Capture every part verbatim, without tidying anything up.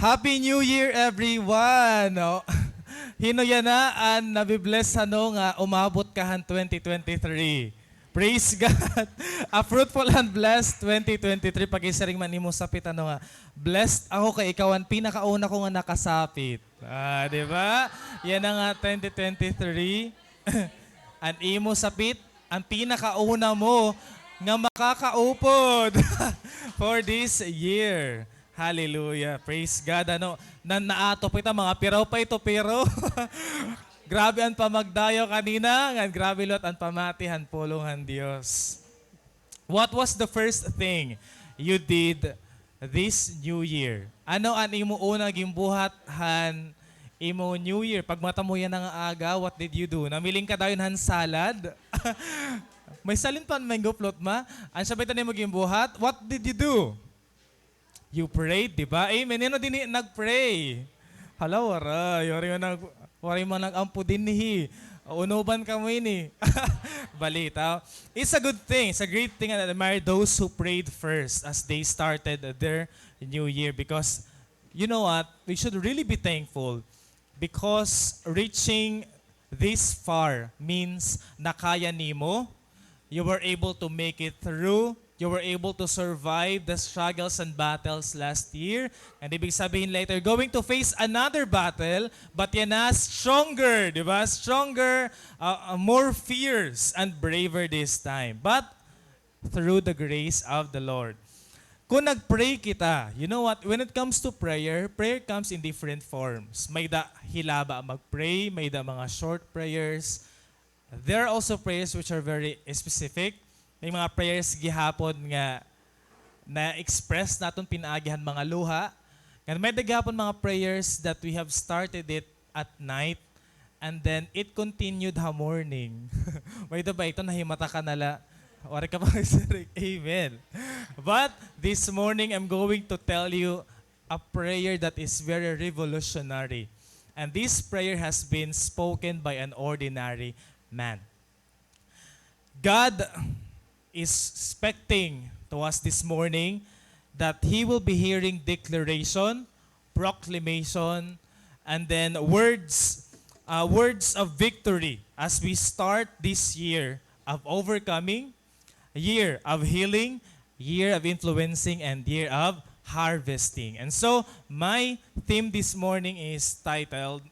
Happy New Year, everyone! Oh, hin-o yana an nabi-bless, ano, nga umabot ka han twenty twenty-three? Praise God! A fruitful and blessed twenty twenty-three. Pakisiring man imo sapit, ano, nga, "Blessed ako kay ikaw an pinakauna ko nga nakasapit." Ah, di ba? Yana nga twenty twenty-three. An imo sapit, an pinakauna mo nga makakaupod for this year. Hallelujah. Praise God. Ano, nan naatop kita, mga piraw pa ito, pero grabe an pamagdayaw kanina, ngan grabe liwat an pamati han pulong han Dios. What was the first thing you did this New Year? Ano an imo una ginbuhat han imo New Year? Pagmata mo yana nga aga, what did you do? Namiling ka dayon han salad? May salin pa, mango float, ma? An siya ba ito nimo ginbuhat? What did you do? You prayed, di ba? Amen. Ano dinhi nag-pray? Hala, waray. Waray man nag-, waray man nag-ampo dinhi. Unuban kamo ini. Balita. It's a good thing. It's a great thing, and I admire those who prayed first as they started their new year, because you know what? We should really be thankful because reaching this far means nakaya nimo. You were able to make it through. You were able to survive the struggles and battles last year. And ibig sabihin later, you're going to face another battle, but yana stronger, di ba? Stronger, uh, uh, more fierce and braver this time. But through the grace of the Lord. Kung nag-pray kita, you know what? When it comes to prayer, prayer comes in different forms. May-ada hilaba mag-pray, may-ada mga short prayers. There are also prayers which are very specific. May mga prayers gihapon nga na-express naton pinaagi han mga luha. Ngan may-ada gihapon mga prayers that we have started it at night, and then it continued ha morning. May-ada ba ito, nahimata ka na la? Waray ka pa magsiring. Amen. But this morning, I'm going to tell you a prayer that is very revolutionary. And this prayer has been spoken by an ordinary man. God is expecting to us this morning that He will be hearing declaration, proclamation, and then words, uh, words of victory as we start this year of overcoming, year of healing, year of influencing, and year of harvesting. And so, my theme this morning is titled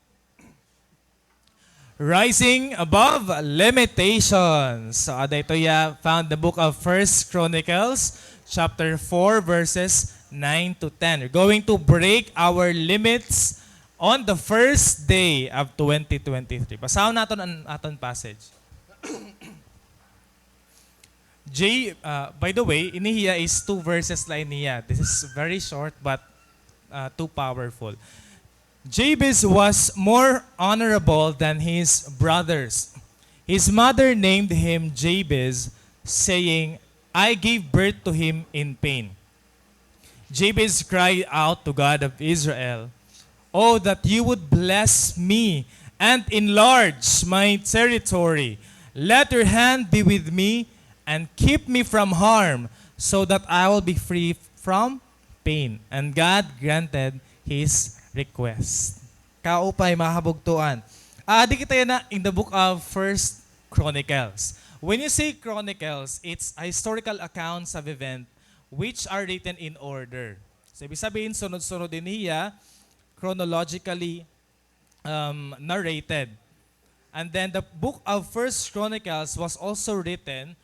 Rising Above Limitations. So, ada ito ya, found the book of First Chronicles, chapter four, verses nine to ten. We're going to break our limits on the first day of twenty twenty-three. Basahon naton an aton passage. J, uh, by the way, ini hiya is two verses la ini hiya. This is very short but, uh, too powerful. Jabez was more honorable than his brothers. His mother named him Jabez, saying, "I gave birth to him in pain." Jabez cried out to God of Israel, "Oh, that you would bless me and enlarge my territory. Let your hand be with me and keep me from harm, so that I will be free from pain." And God granted his request. Kaupay, mga kabugtoan. Ah, adi kita yana in the book of First Chronicles. When you say Chronicles, it's a historical accounts of event which are written in order. So, ibig sabihin, sunod-sunod ini hiya, chronologically, um, narrated. And then the book of First Chronicles was also written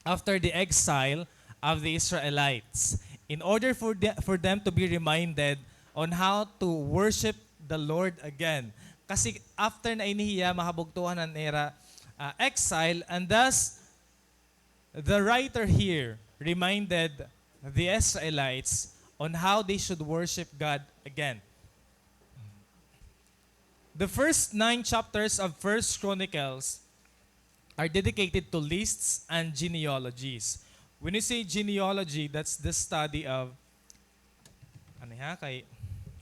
after the exile of the Israelites in order for the, for them to be reminded on how to worship the Lord again. Kasi after na ini hiya, mga kabugtoan, an ira, ah, exile, and thus the writer here reminded the Israelites on how they should worship God again. The first nine chapters of First Chronicles are dedicated to lists and genealogies. When you say genealogy, that's the study of, ano ha, kay,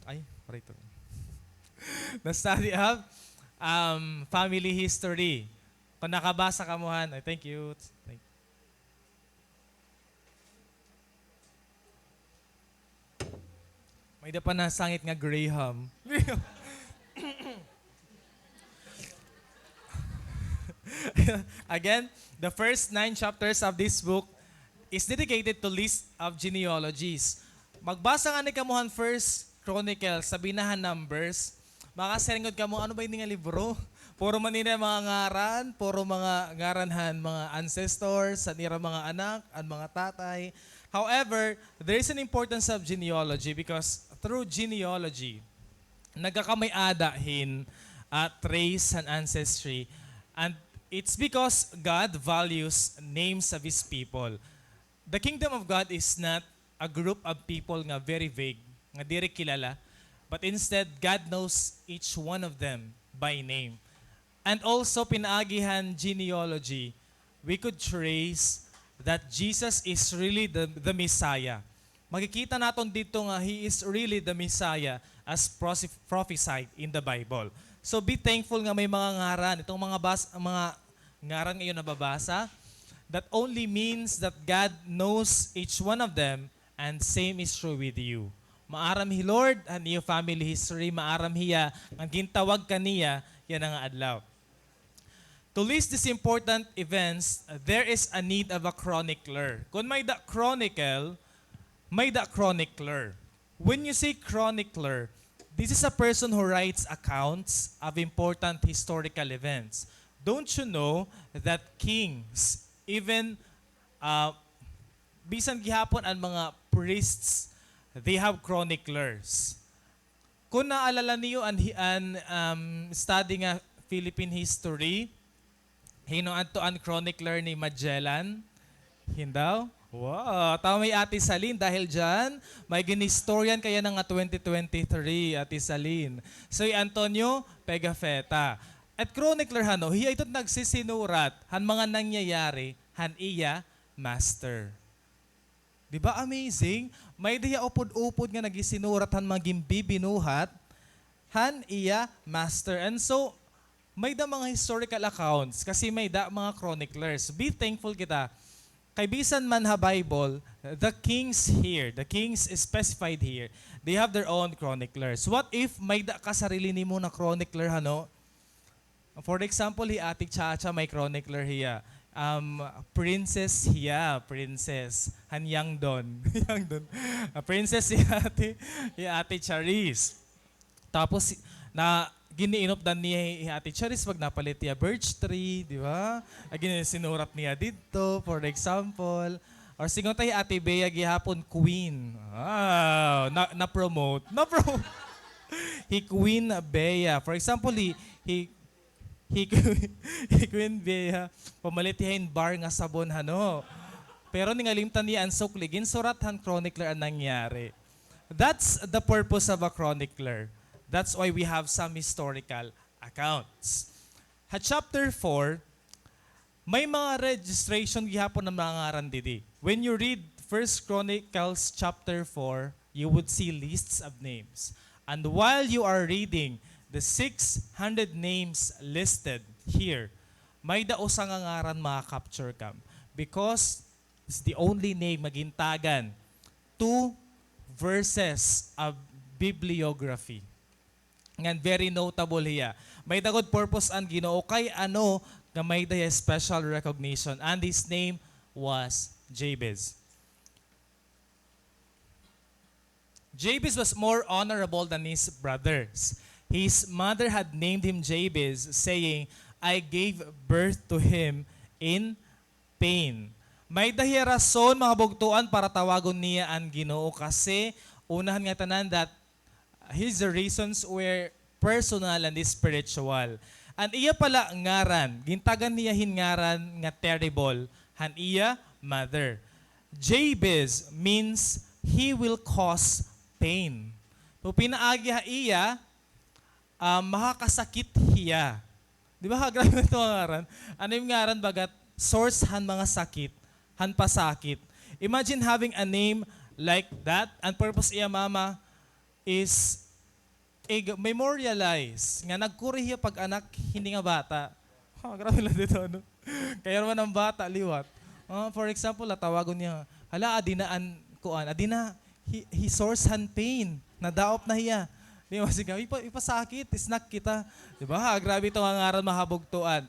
ay, rito. The study of, um, family history. Kung nakabasa kamo han, ay, thank you. Thank you. May da pa nasangit nga Graham. Again, the first nine chapters of this book is dedicated to list of genealogies. Magbasa ngani kamo han First Chronicles, sabi na han Numbers, makasiring gud kamo, "Ano ba ini nga libro?" Puro man ini mga ngaran, puro mga ngaran han mga ancestors, han ira mga anak, an mga tatay. However, there is an importance of genealogy because through genealogy, nagkakamay-ada hin, ah, trace han ancestry. And it's because God values names of His people. The kingdom of God is not a group of people nga very vague, nga diri kilala, but instead, God knows each one of them by name. And also, pinaagi han genealogy, we could trace that Jesus is really the, the Messiah. Makikita naton didto nga He is really the Messiah as prosi-, prophesied in the Bible. So, be thankful nga may mga ngaran. Itong mga bas-, mga ngaran nga iyo nababasa, that only means that God knows each one of them, and same is true with you. Maaram hi Lord han iyo family history, maaram hiya nga gintawag ka niya yana nga adlaw. To list these important events, there is a need of a chronicler. Kon may-da chronicle, may-da chronicler. When you say chronicler, this is a person who writes accounts of important historical events. Don't you know that kings, even, uh, bisan gihapon an mga priests, they have chroniclers. Kon naalala niyo an hi-, an, um, study nga Philippine history, hin-o adto an chronicler ni Magellan? Hin daw? Wow, tama hi Ate Salin. Dahil diyan, may gin-istoryahan ka yana nga twenty twenty-three, Ate Salin. So, hi Antonio Pigafetta. At chronicler, hano, hiya ito it nagsisinurat han mga nangyayari han iya master. Di ba amazing? May-da hiya upod-upod nga nagisinurat han mga ginbibinuhat han iya master. And so, may-da mga historical accounts kasi may-da mga chroniclers. Be thankful kita. Kay bisan man ha Bible, the kings here, the kings specified here, they have their own chroniclers. What if may-da ka sarili nimo na chronicler, hano? For example, hi Ate Chacha, may chronicler hiya. Um, princess hiya, princess. Han Yangdon. Yangdon. Ah, princess hi Ate, hi Ate Charis. Tapos, na, gin-iinupdan niya hi, hi Ate Charis pag napalit hiya birch tree, di ba? Ah, gin-, sinurat niya didto, for example. Or siring ta hi Ate Bea gihapon, queen. Wow, na, na-promote. Na-promote. Hi Queen Bea. For example, hi, hi Hi, hi Queen Bea, pamalit hiya hin bar nga sabon, hano. Pero ningalimtan niya an sukli, ginsurat han chronicler an nangyari. That's the purpose of a chronicler. That's why we have some historical accounts. Ha chapter four, may mga registration gihapon nga mga ngaran didi. When you read First Chronicles chapter four, you would see lists of names. And while you are reading the six hundred names listed here, may-da usa nga ngaran maka-capture kam because it's the only name nga gintagan two verses of bibliography. Ngan very notable hiya. May-da gud purpose an Ginoo kay ano nga may-da hiya special recognition. And his name was Jabez. Jabez was more honorable than his brothers. His mother had named him Jabez, saying, "I gave birth to him in pain." May-da hiya rason, mga bugtoan, para tawagon niya an Ginoo kasi, una han ngatanan, that his reasons were personal and spiritual. An iya pala ngaran, gintagan niya hin ngaran nga terrible han iya mother. Jabez means he will cause pain. So, pinaagi ha iya, ah, makakasakit hiya. Di ba? Grabe ito nga ngaran. Ano yung ngaran bagat? Source han mga sakit, han pasakit. Imagine having a name like that. An purpose iya mama is i-memorialize nga nagkuri hiya pag-anak hini nga bata. Ha, grabe la dito, ano? Kaya naman an bata liwat. Ah, for example, ah, tawagon niya, "Hala, adi na an kuan, adi na, he, he source han pain." Nadaop na hiya. Di ba, sige, ipa-, ipasakit, snack kita. Di ba? Ha, grabe ito nga ngaran, mga kabugtoan.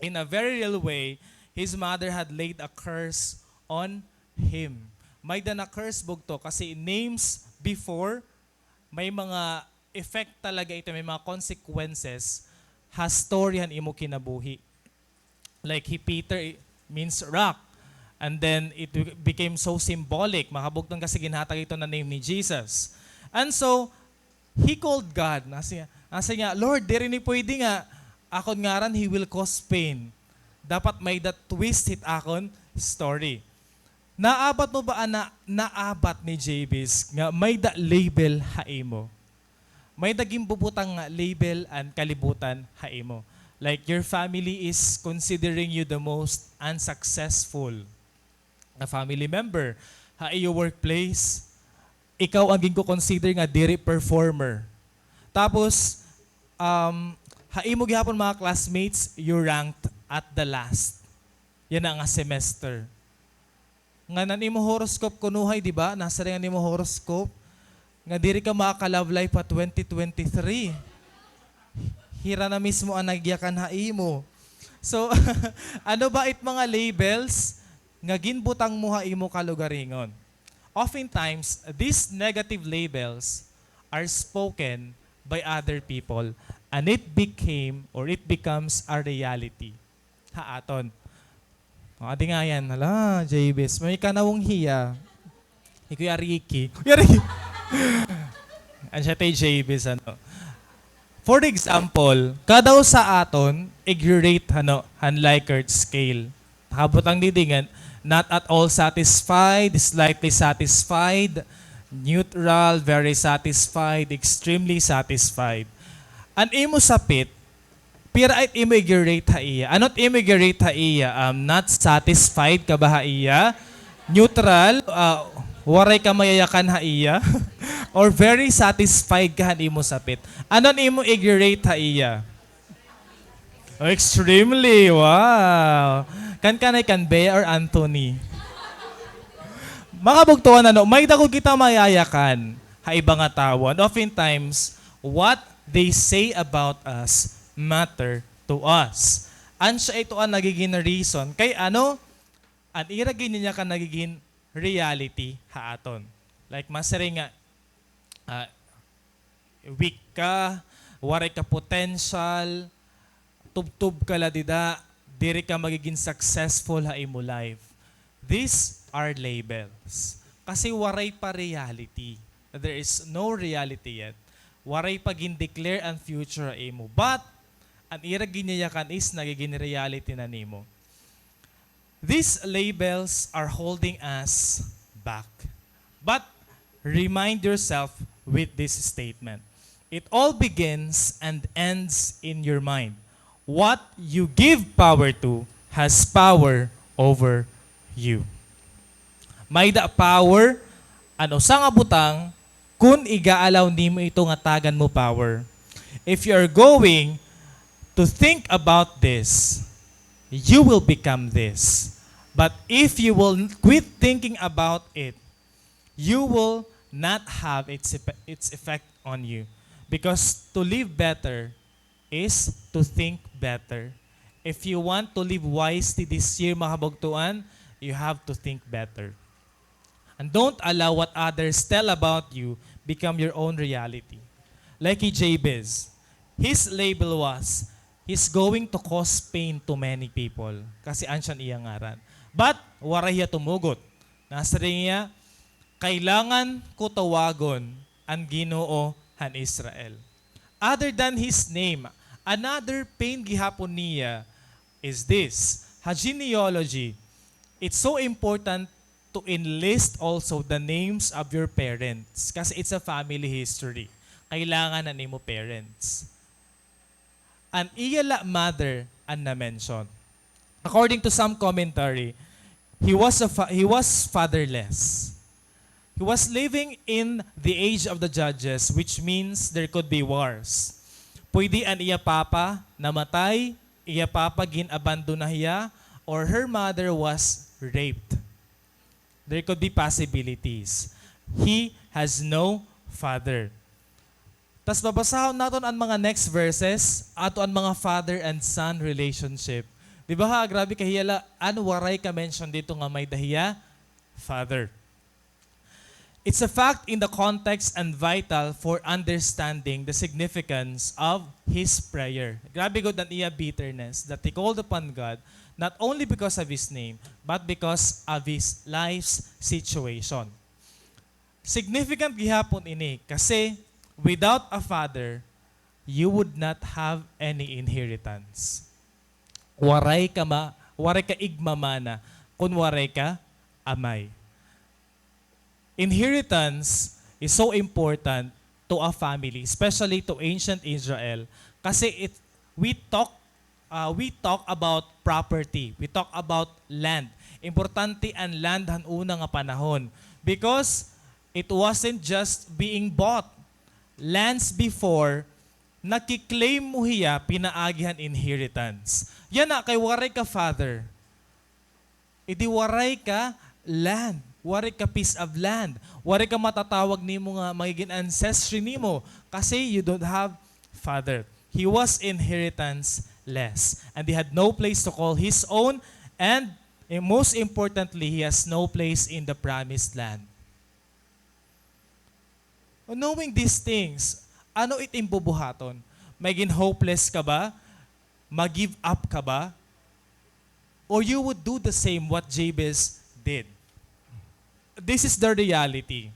In a very real way, his mother had laid a curse on him. May-da na-curse, bugto, kasi names before, may mga effect talaga ito, may mga consequences ha story han imo kinabuhi. Like hi Peter, i-, means rock. And then it be-, became so symbolic. Mga kabugtoan, kasi ginhatag ito na name ni Jesus. And so, he called God. Nasiya, nasiya, "Lord, diri ni pwede nga akon ngaran, he will cause pain. Dapat may-da twist hit akon story." Naabat mo ba an na-, naabat ni Jabez nga may-da label ha imo? May-da ginbubutang nga label an kalibutan ha imo. Like, your family is considering you the most unsuccessful na family member. Ha iyo workplace, ikaw an ginko-consider nga diri performer. Tapos, um, ha imo gihapon mga classmates, you ranked at the last. Yana nga semester. Ngan an imo horoscope kunuhay, di ba? Nasiring an imo horoscope nga diri ka makaka-love life pa twenty twenty-three. Hira na mismo an nagyakan ha imo. So, ano ba it mga labels nga ginbutang mo ha imo kalugaringon? Oftentimes, these negative labels are spoken by other people, and it became or it becomes a reality ha aton. O, adi nga yan. Hala, J B S. May kanawong hiya. Hi Kuya Ricky. Kuya Ricky! An siya tay J B S, ano. For example, kadaw sa aton, i-grade, ano, han Likert scale. Nakabutang didi nga, not at all satisfied, slightly satisfied, neutral, very satisfied, extremely satisfied. An imo sapit, pira it imo i-grade ha iya? Ano it imo i-grade ha iya? Um, not satisfied ka ba ha iya? Neutral, ah, waray ka mayayakan ha iya? Or very satisfied ka han imo sapit? Ano an imo i-grade ha iya? Oh, extremely, wow. Kan kanay kan Bea or Anthony? Mga kabugtoan, ano, may-da gud kita mayayakan ha iba nga tawo. And oftentimes, what they say about us matter to us. An siya ito an nagigin reason. Kay ano, an ira ginyayakan nagigin reality ha aton. Like, masiring nga, ah, weak ka, waray ka potential, tubtob ka la dida, diri ka magigin successful ha imo life. These are labels. Kasi waray pa reality. There is no reality yet. Waray pa gin-declare an future ha imo. But, an ira ginyayakan is nagigin reality na nimo. These labels are holding us back. But remind yourself with this statement. It all begins and ends in your mind. What you give power to has power over you. May-da power an usa nga butang kon iga-allow nimo ito nga tagan mo power. If you are going to think about this, you will become this. But if you will quit thinking about it, you will not have its epe-, its effect on you. Because to live better is to think better. If you want to live wisely this year, mga kabugtoan, you have to think better. And don't allow what others tell about you become your own reality. Like hi Jabez, his label was, "He's going to cause pain to many people." Kasi an siya an iya ngaran. But, waray hiya tumugot. Nasiring hiya, "Kailangan ko tawagon an Ginoo han Israel." Other than his name, another pain gihapon niya is this. Ha genealogy, it's so important to enlist also the names of your parents. Kasi it's a family history. Kailangan an imo parents. An iya la mother an na-mention. According to some commentary, he was a fa-, he was fatherless. He was living in the age of the judges, which means there could be wars. Pwede an iya papa namatay, iya papa gin-abandona hiya, or her mother was raped. There could be possibilities. He has no father. Tas babasahon naton an mga next verses, ato an mga father and son relationship. Di ba ha, grabe kahiya la, an waray ka-mention didto nga may-ada hiya father. It's a fact in the context and vital for understanding the significance of his prayer. Grabe gud an iya bitterness that he called upon God not only because of his name, but because of his life's situation. Significant gihapon ini kasi without a father, you would not have any inheritance. Waray ka ma-, waray ka igmamana kun waray ka amay. Inheritance is so important to a family, especially to ancient Israel, kasi it, we talk, uh, we talk about property, we talk about land. Importante an land han una nga panahon because it wasn't just being bought. Lands before, naki-claim mo hiya pinaagi han inheritance. Yana kay waray ka father. Idi waray ka land, waray ka piece of land, waray ka matatawag nimo nga magigin ancestry nimo kasi you don't have father. He was inheritance-less, and he had no place to call his own, and, eh, most importantly, he has no place in the promised land. Knowing these things, ano it im bubuhaton? Magin hopeless ka ba? Mag-give up ka ba? Or you would do the same what Jabez did? This is the reality.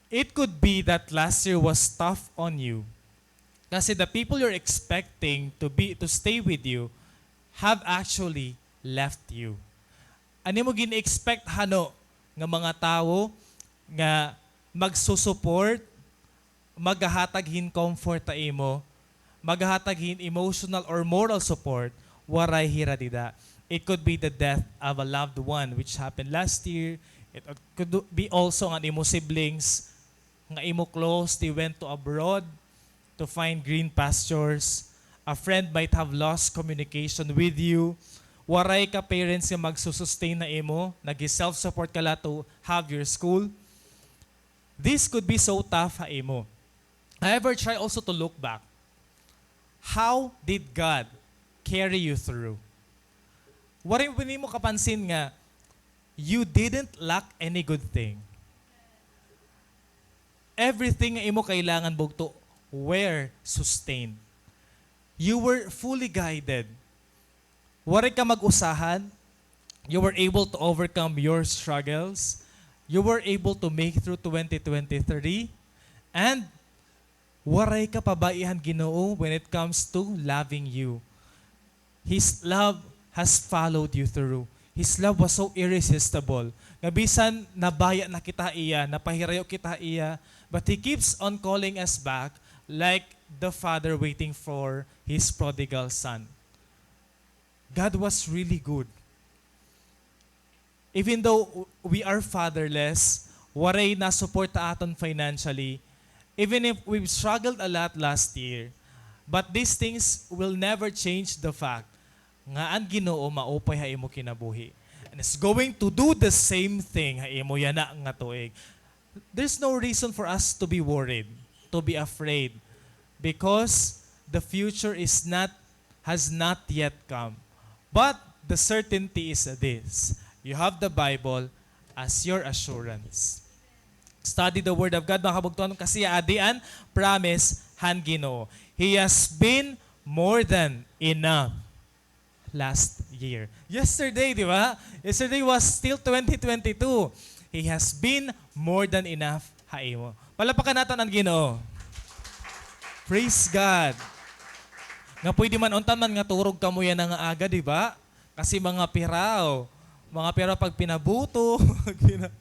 It could be that last year was tough on you. Kasi the people you're expecting to be, to stay with you have actually left you. An imo gin-expect hano nga mga tawo nga magsusupport, maghahatag hin comfort ha imo, maghahatag hin emotional or moral support, waray hira dida. It could be the death of a loved one, which happened last year. It could be also nga an imo siblings nga imo close, they went to abroad to find green pastures. A friend might have lost communication with you. Waray ka parents nga magsusustain na imo. Nag-self-support ka la to have your school. This could be so tough ha imo. However, try also to look back. How did God carry you through? Waray ba nimo kapansin nga you didn't lack any good thing? Everything nga imo kailangan, bugto, were sustained. You were fully guided. Waray ka mag-usahan. You were able to overcome your struggles. You were able to make through twenty twenty-three. And waray ka pabay-i han Ginoo when it comes to loving you. His love has followed you through. His love was so irresistible nga bisan nabaya na kita ha iya, napahirayo kita ha iya, but He keeps on calling us back like the father waiting for his prodigal son. God was really good. Even though we are fatherless, waray nasuporta aton financially, even if we've struggled a lot last year, but these things will never change the fact nga an Ginoo maupay ha imo kinabuhi and is going to do the same thing ha imo yana nga tuig. There's no reason for us to be worried, to be afraid, because the future is not, has not yet come. But the certainty is this: you have the Bible as your assurance. Study the Word of God, mga kabugtuan, kasi adi an promise han Ginoo. He has been more than enough last year. Yesterday, di ba? Yesterday was still twenty twenty-two. He has been more than enough ha imo. Palakpakan naton an Ginoo. Praise God. Nga pwede man, unta man nga turog kamo yana nga aga, di ba? Kasi mga piraw, mga piraw pag pinabuto, pag pina-,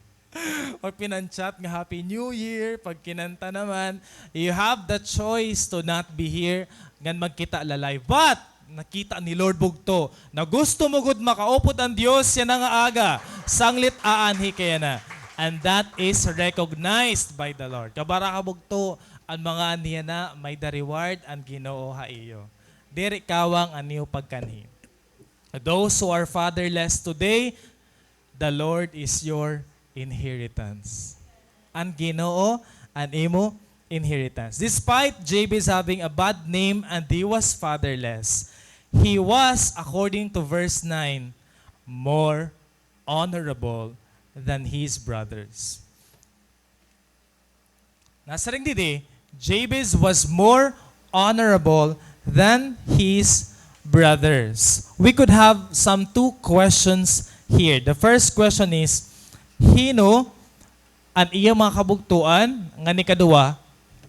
pag pinan-chat nga Happy New Year, pag kinanta naman, you have the choice to not be here ngan magkita la live. But nakita ni Lord bugto na gusto mo gud makaupod an Dios yana nga aga, sanglit aanhi ka yana. And that is recognized by the Lord. Kabaraka bugto, an mga anhi yana, may-ada reward an Ginoo ha iyo. Diri kawang an iyo pagkanhi. Those who are fatherless today, the Lord is your inheritance. An Ginoo an imo inheritance. Despite Jabez having a bad name and he was fatherless, he was, according to verse nine, more honorable than his brothers. Nasiring didi, Jabez was more honorable than his brothers. We could have some two questions here. The first question is, hin-o an iya mga kabugtoan, ngan ikaduha,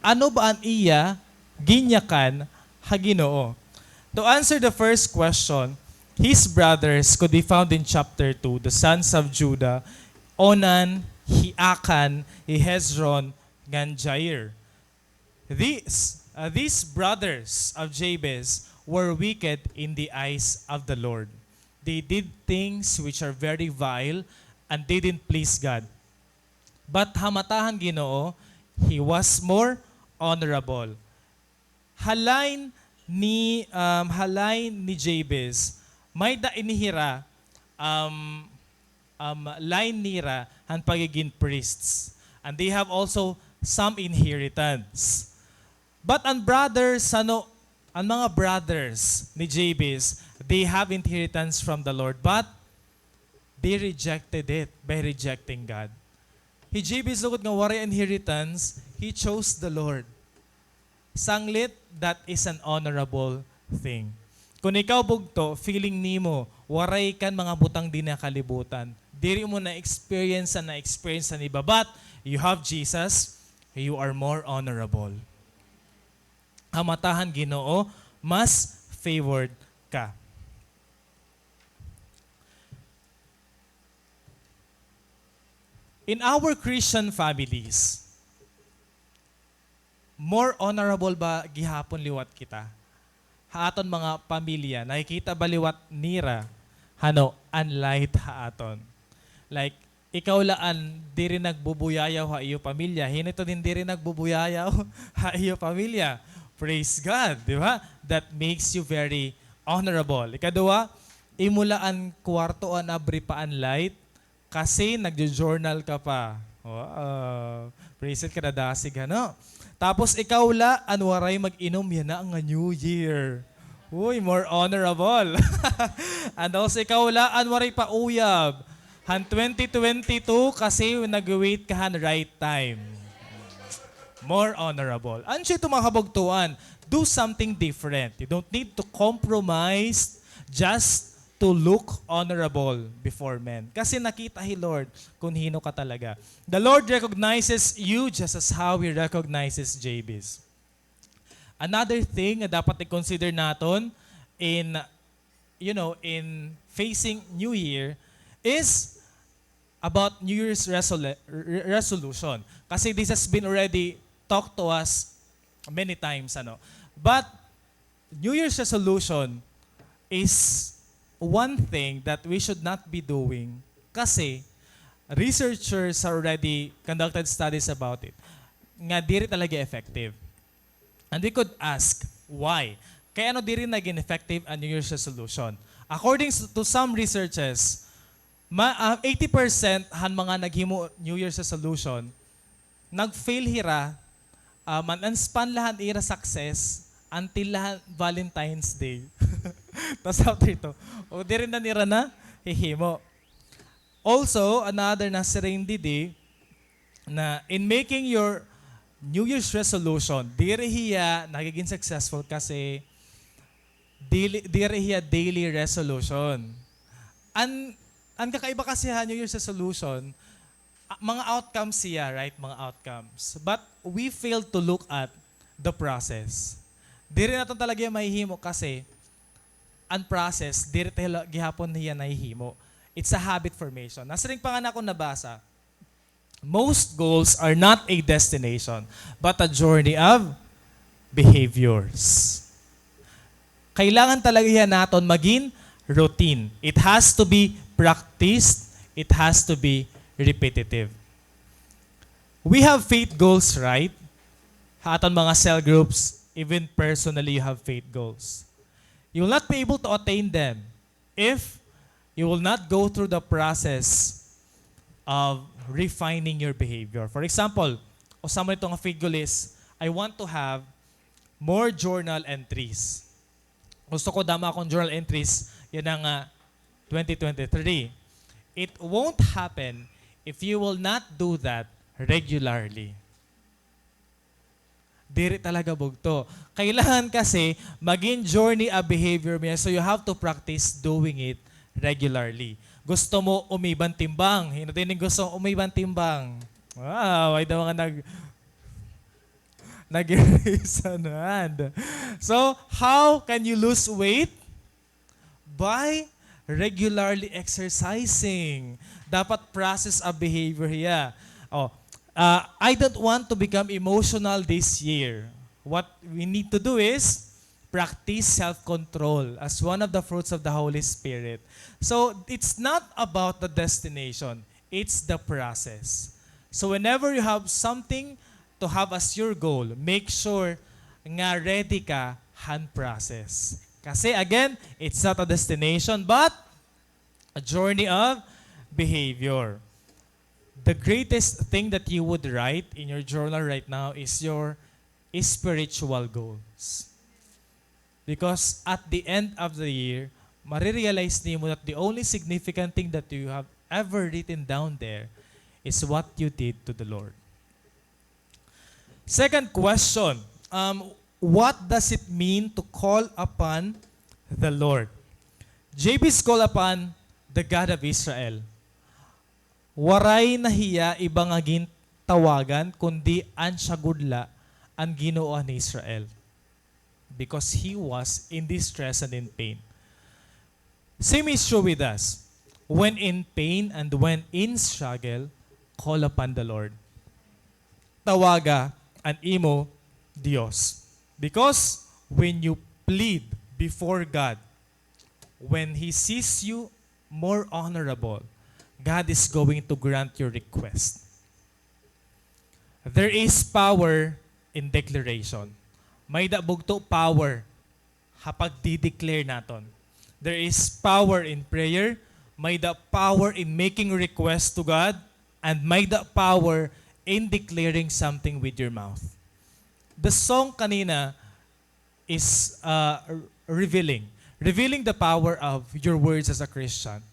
ano ba an iya ginyakan ha Ginoo? To answer the first question, his brothers could be found in chapter two, the sons of Judah, Onan, hi Achan, hi Hezron, ngan Jair. These, uh, these brothers of Jabez were wicked in the eyes of the Lord. They did things which are very vile and didn't please God. But ha mata han Ginoo, he was more honorable. Ha line ni, um, ha line ni Jabez, may-ada ini hira, um, um, line nira han pagigin priests. And they have also some inheritance. But an brothers, ano, an mga brothers ni Jabez, they have inheritance from the Lord, but they rejected it by rejecting God. Hi Jabez, sugad nga waray inheritance, he chose the Lord. Sanglit, that is an honorable thing. Kon ikaw bugto, feeling nimo, waray kan mga butang dinhi ha kalibutan. Diri mo na-experience an na-experience han iba. But you have Jesus, you are more honorable. Ha mata han Ginoo, mas favored ka. In our Christian families, more honorable ba gihapon liwat kita? Ha aton mga pamilya, nakikita ba liwat nira, hano, an light ha aton? Like, ikaw la an diri nagbubuyayaw ha iyo pamilya. Hin-o iton hin diri nagbubuyayaw ha iyo pamilya? Praise God, di ba? That makes you very honorable. Ikaduha, imo la an kwarto an abri pa an light, kasi nagjo-journal ka pa. Wow. Praise it, kadadasig, ano? Tapos ikaw la an waray mag-inom yana nga New Year. Uy, more honorable. And also, ikaw la an waray pa uyab han twenty twenty-two kasi nag-wait ka han right time. More honorable. Ano siya ito, mga kabugtoan? Do something different. You don't need to compromise just to look honorable before men. Kasi nakita hi Lord kung hino ka talaga. The Lord recognizes you just as how He recognizes Jabez. Another thing nga dapat i-consider naton in, you know, in facing New Year is about New Year's resolu-, re-, resolution. Kasi this has been already talked to us many times, ano. But New Year's resolution is one thing that we should not be doing kasi researchers already conducted studies about it nga diri talaga effective. And we could ask, why? Kay ano diri naging effective an New Year's resolution? According s-, to some researchers, ma-, ah, eighty percent han mga naghimo New Year's resolution, nag-fail hira, ah, man-, an span la han ira success until la han Valentine's Day. Tas after ito, o diri na nira nahihimo. Also, another nasiring didi, na in making your New Year's resolution, diri hiya nagiging successful kasi dili, diri hiya daily resolution. An, an kakaiba kasi ha New Year's resolution, a-, mga outcomes siya, right? Mga outcomes. But we fail to look at the process. Diri naton talaga hiya mahihimo kasi an process, diri ta la-, gihapon hiya nahihimo. It's a habit formation. Nasiring pa nga na akon nabasa, Most goals are not a destination, but a journey of behaviors. Kailangan talaga hiya naton magin routine. It has to be practiced. It has to be repetitive. We have faith goals, right? Ha aton mga cell groups, even personally, you have faith goals. You will not be able to attain them if you will not go through the process of refining your behavior. For example, usa man ito nga fig goal is, I want to have more journal entries. Gusto ko damo akon journal entries yana nga twenty twenty-three. It won't happen if you will not do that regularly. Diri talaga bugto. Kailangan kasi magin journey a behavior mo yana, so you have to practice doing it regularly. Gusto mo umiban timbang? Hin-o dinhi nga gusto umiban timbang? Wow, ay daw mga nag-, nag-raise an hand. So, how can you lose weight? By regularly exercising. Dapat process a behavior hiya. Oh, ah, I don't want to become emotional this year. What we need to do is practice self-control as one of the fruits of the Holy Spirit. So, it's not about the destination. It's the process. So, whenever you have something to have as your goal, make sure nga ready ka han process. Kasi again, it's not a destination but a journey of behavior. The greatest thing that you would write in your journal right now is your spiritual goals. Because at the end of the year, marirealize nimo that the only significant thing that you have ever written down there is what you did to the Lord. Second question, um, what does it mean to call upon the Lord? J B's call upon the God of Israel. Waray na hiya iba nga gintawagan, kundi an siya gud la an Ginoo han Israel. Because he was in distress and in pain. Same is true with us. When in pain and when in struggle, call upon the Lord. Tawaga an imo Dios. Because when you plead before God, when He sees you more honorable, God is going to grant your request. There is power in declaration. May-ada bugto power ha pagdi-declare naton. There is power in prayer. May-ada power in making request to God. And may-ada power in declaring something with your mouth. The song kanina is, uh, r-, revealing. Revealing the power of your words as a Christian.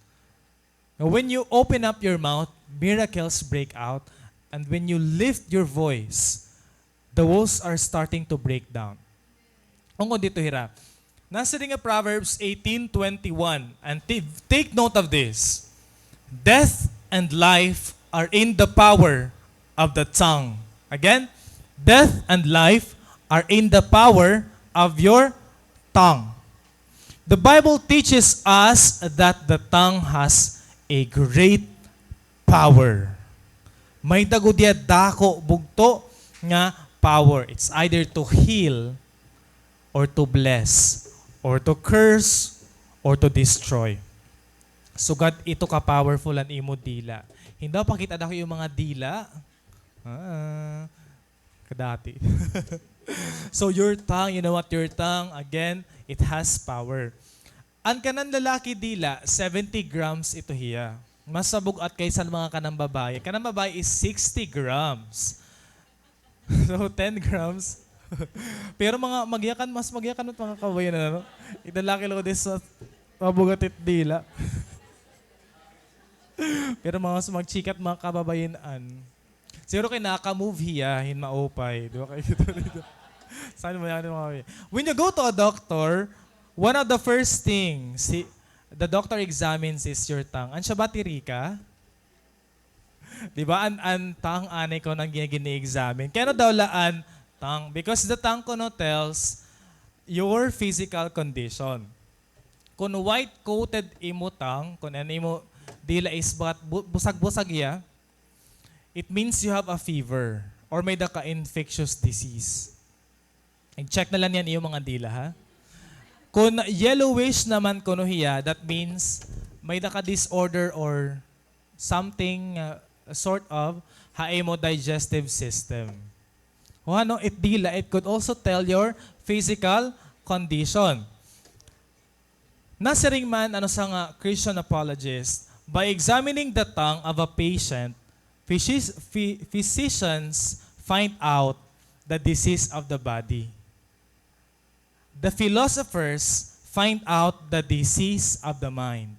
Now, when you open up your mouth, miracles break out. And when you lift your voice, the walls are starting to break down. Ungod didto hira. Nasiring nga Proverbs eighteen twenty-one. And ti-, take note of this. Death and life are in the power of the tongue. Again, death and life are in the power of your tongue. The Bible teaches us that the tongue has a great power. May-ada gud hiya dako bugto nga power. It's either to heal or to bless or to curse or to destroy. Sugad ito ka powerful an imo dila. Hin-o, pakit-a dako imo mga dila. Ah. Kadati. So your tongue, you know what, your tongue, again, it has power. An kanan lalaki dila, seventy grams ito hiya. Mas mabug-at kaysa mga kanan babaye. Kanan babaye is sixty grams. So, ten grams. Pero mga magyakan, mas magyakan it mga kababayen-an, ano? It lalaki la gud is mas mabug-at it dila. Pero mga mas magchikat mga kababayen-an. Siguro kay naka-move hiya hin maupay, di ba? Kay kita dito. Saan mo yan, mga, when you go to a doctor, one of the first things he, the doctor examines is your tongue. An siya ba, tiri ka? Di ba? An, an tongue, anay kuno an gini-, gini-examine. Kay ano daw la an tongue? Because the tongue kuno tells your physical condition. Kun white-coated imo tongue, kun an imo dila is bakat bu-, busag-busag hiya, it means you have a fever or may-ada ka infectious disease. I-check na la niyan iyo mga dila, ha? Kun yellowish naman kuno hiya, that means may-ada ka disorder or something, uh, sort of, ha imo digestive system. O ano, it dila, it could also tell your physical condition. Nasiring man an usa nga Christian apologist, by examining the tongue of a patient, physis-, phy-, physicians find out the disease of the body. The philosophers find out the disease of the mind.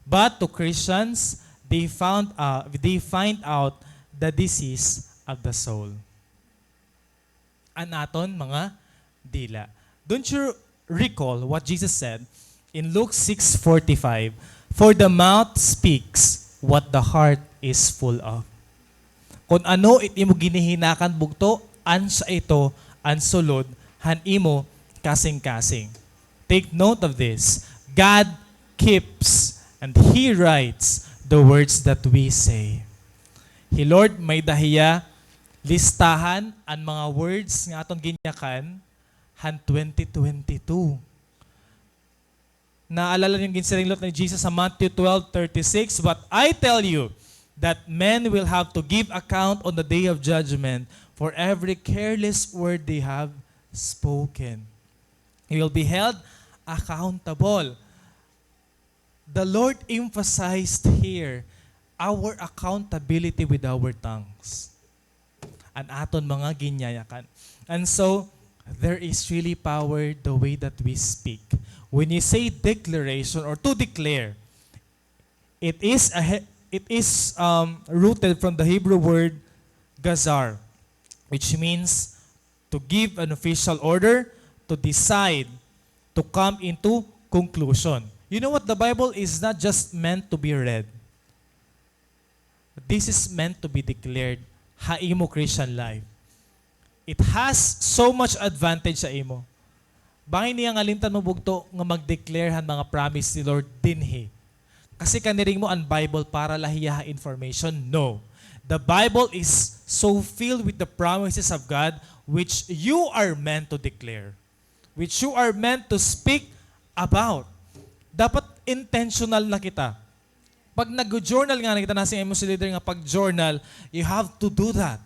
But to Christians, they found out, they find out the disease of the soul. An aton mga dila. Don't you recall what Jesus said in Luke six forty-five? "For the mouth speaks what the heart is full of." Kon ano it imo ginhihinakan bugto, ansa ito an sulod han imo kasingkasing. Take note of this. God keeps and He writes the words that we say. Hi Lord, may-ada hiya listahan an mga words nga aton ginyakan han twenty twenty-two. Naalala niyo an ginsiring liwat ni Jesus sa Matthew twelve thirty-six, "But I tell you that men will have to give account on the day of judgment for every careless word they have spoken." You will be held accountable. The Lord emphasized here our accountability with our tongues. An aton mga ginyayakan. And so, there is really power the way that we speak. When you say declaration or to declare, it is a he-, it is, um, rooted from the Hebrew word gazar, which means to give an official order, to decide, to come into conclusion. You know what? The Bible is not just meant to be read. This is meant to be declared ha imo Christian life. It has so much advantage sa imo. Bangin niya nga limtan mo bugto nga mag-declare han mga promise ni Lord dinhi. Kasi kaniring mo an Bible para la hiya ha information? No. The Bible is so filled with the promises of God which you are meant to declare, which you are meant to speak about. Dapat intentional na kita. Pag nag-journal nga na kita, nasiring imo si leader nga pag-journal, you have to do that.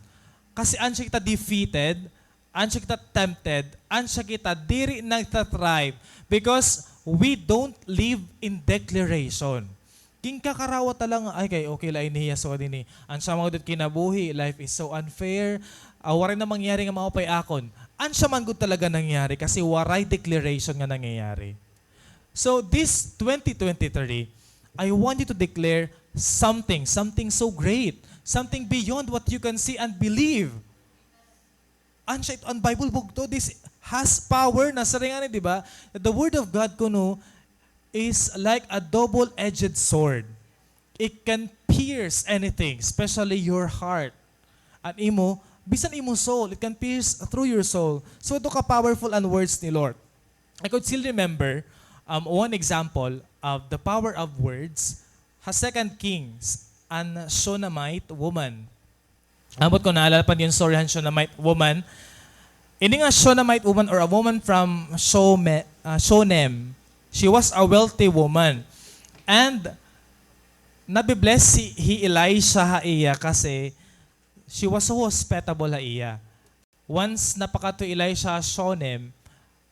Kasi ansa kita defeated, ansa kita tempted, ansa kita diri nagta-thrive because we don't live in declaration. Ginkakarawa ta la nga, "Ay, kay okay la ini hiya, so dinhi. Ansa man gud it kinabuhi, life is so unfair. Ah, waray na mangyari nga maupay akon." Ansa man gud talaga nangyari kasi waray declaration nga nangyayari. So this twenty twenty-three, I want you to declare something, something so great, something beyond what you can see and believe. Ansa it-, an Bible bugto, this has power. Nasiring ngani, di ba? The word of God kuno is like a double-edged sword. It can pierce anything, especially your heart. An imo, bisan imo soul, it can pierce through your soul. So, ito ka powerful an words ni Lord. I could still remember, um, one example of the power of words. Ha Second Kings, an Shunammite woman. Ambot kon naalala pa niyo an story han Shunammite woman. Ini nga Shunammite woman or a woman from Shome-, ah, Shunem, she was a wealthy woman. And nabi-bless si, hi Elisha ha iya kasi she was so hospitable ha iya. Once napakadto hi Elisha ha Shunem,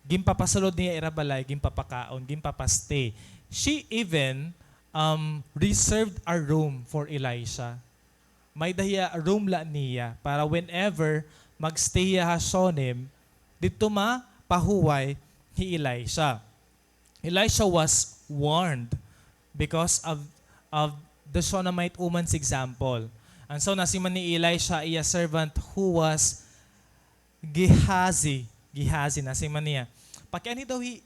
ginpapasulod niya ira balay, ginpapakaon, ginpapa-stay. She even, um, reserved a room for Elisha. May-ada hiya room la niya para whenever mag-stay hiya ha Shunem, didto mapahuway hi Elisha. Elisha was warned because of, of the Shunammite woman's example. And so, nasiring man ni Elisha, iya servant who was Gehazi, Gehazi, nasiring man niya, pakianhi daw hi,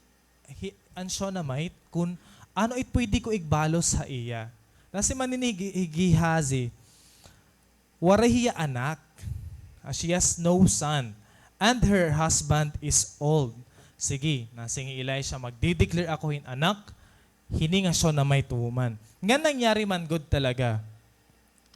hi, an Shunammite, kun ano it pwede ko igbalos ha iya. Nasiring man ini hi Ge-, hi Gehazi, waray hiya anak. Ah, she has no son. And her husband is old. Sige, nasiring hi Elisha, magde-declare ako hin anak, hini nga Shunammite woman. Ngan nangyari man gud talaga.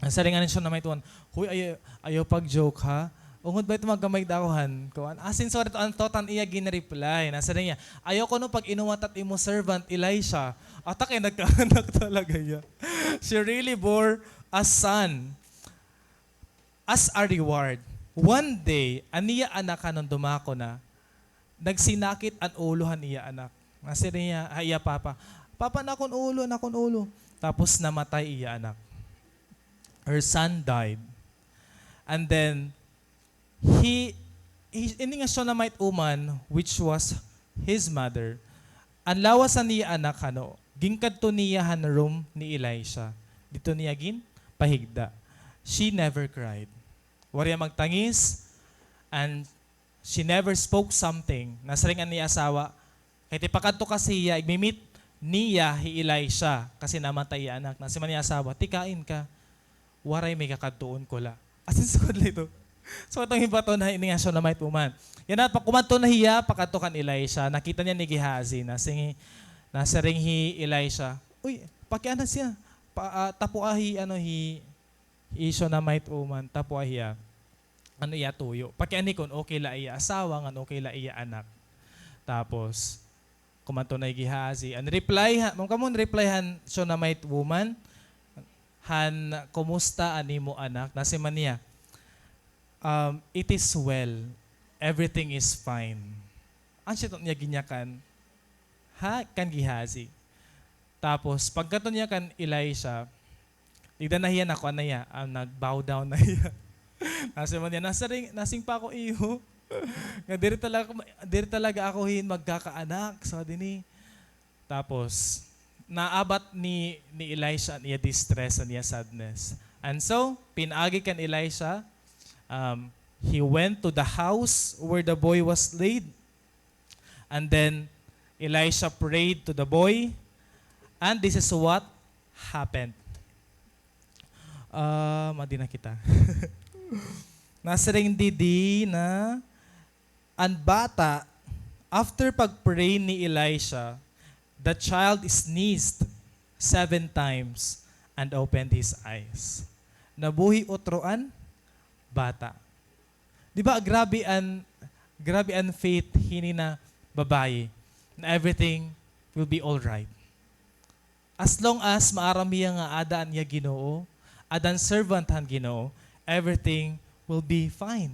Nasiring ngani an Shunammite woman, "Hoy, ayaw, ayaw pag-joke, ha? Ungod ba ito magkamay dako han kuan?" As in, sorry, to, an, to, an iya gin-reply. Nasiring niya, "Ayaw kuno pag-inuwat it imo servant, Elisha." Ata kay nagkaanak talaga hiya. She really bore a son as a reward. One day, an iya anak, han dumako na, nagsinakit an ulo han iya anak. Nasiring niya ha iya papa, "Papa, an akon ulo, an akon ulo." Tapos namatay iya anak. Her son died. And then, He, he, ini nga Shunammite woman, which was his mother, an lawas han iya anak, ano, ginkadto niya han room ni Elisha. Didto niya ginpahigda. She never cried. Waray hiya magtangis, and she never spoke something. Nasiring an iya asawa, kay tipakadto kasi hiya, igmi-meet niya hi Elisha, kasi namatay iya anak. Nasiring an iya asawa, "Tikain ka, waray, may kakadtuon ko la." As in, sugad la ito. So, aton hibaton ha ini nga Shunammite woman. Yana, pagkumadto na hiya, pakadto kan Elisha, nakita niya ni Gehazi, nasiring, nasiring hi Elisha, "Uy, pakiana siya, pa, ah, tapua hi, ano, hi, hi Shunammite woman, tapua hiya." Ano iya tuyo. Pakiani kon okay la iya asawa, ngan okay la iya anak. Tapos, kumadto na hi Gehazi. An reply ha, ma'am, kamo an reply han Shunammite woman, han, "Kumusta an imo anak?" Nasiring man niya, um, "It is well. Everything is fine." An siya niya ginyakan, ha, kan Gehazi. Tapos, pagkadto niya kan Elisha, tigda na hiya, nakuan na hiya, ah, nag-bow down na hiya. Nasiring man niya, "Nasiring, nasiring pa ako iyo nga diri talaga, diri talaga ako hin magkakaanak." So, dinhi. Tapos, naabat ni, ni Elisha an iya distress, an iya sadness. And so, pinaagi kan Elisha, um, he went to the house where the boy was laid. And then Elisha prayed to the boy, and this is what happened. Ah, madi na kita. Nasiring didi na an bata, after pag-pray ni Elisha, the child sneezed seven times and opened his eyes. Nabuhi utro an bata. Di ba, grabe an, grabe an faith hini nga babayi, na everything will be all right. As long as maaram hiya nga ada an iya Ginoo, ada an servant han Ginoo, everything will be fine.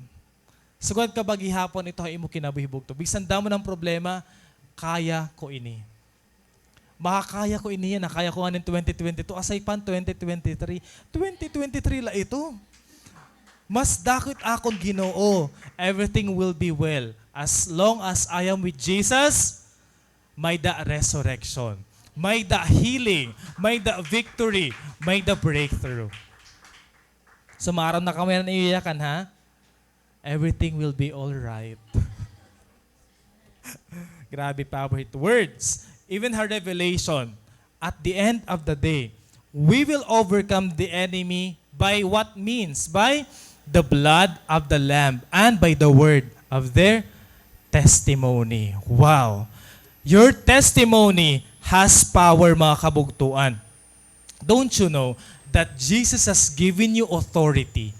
Sugad ka ba gihapon ito ha imo kinabuhi bugto? Bisan damo na an problema, kaya ko ini. Makakaya ko ini, nakaya ko ngani twenty twenty-two, asay pa an twenty twenty-three. Twenty twenty-three la ito. Mas dako it akon Ginoo. Everything will be well. As long as I am with Jesus, may-da resurrection. May-da healing. May-da victory. May-da breakthrough. So, maaram na kamo yana nga iyakan, ha? Everything will be all right. Grabe, powerful words. Even her revelation, at the end of the day, we will overcome the enemy by what means? By the blood of the Lamb and by the word of their testimony. Wow. Your testimony has power, mga kabugtuan. Don't you know that Jesus has given you authority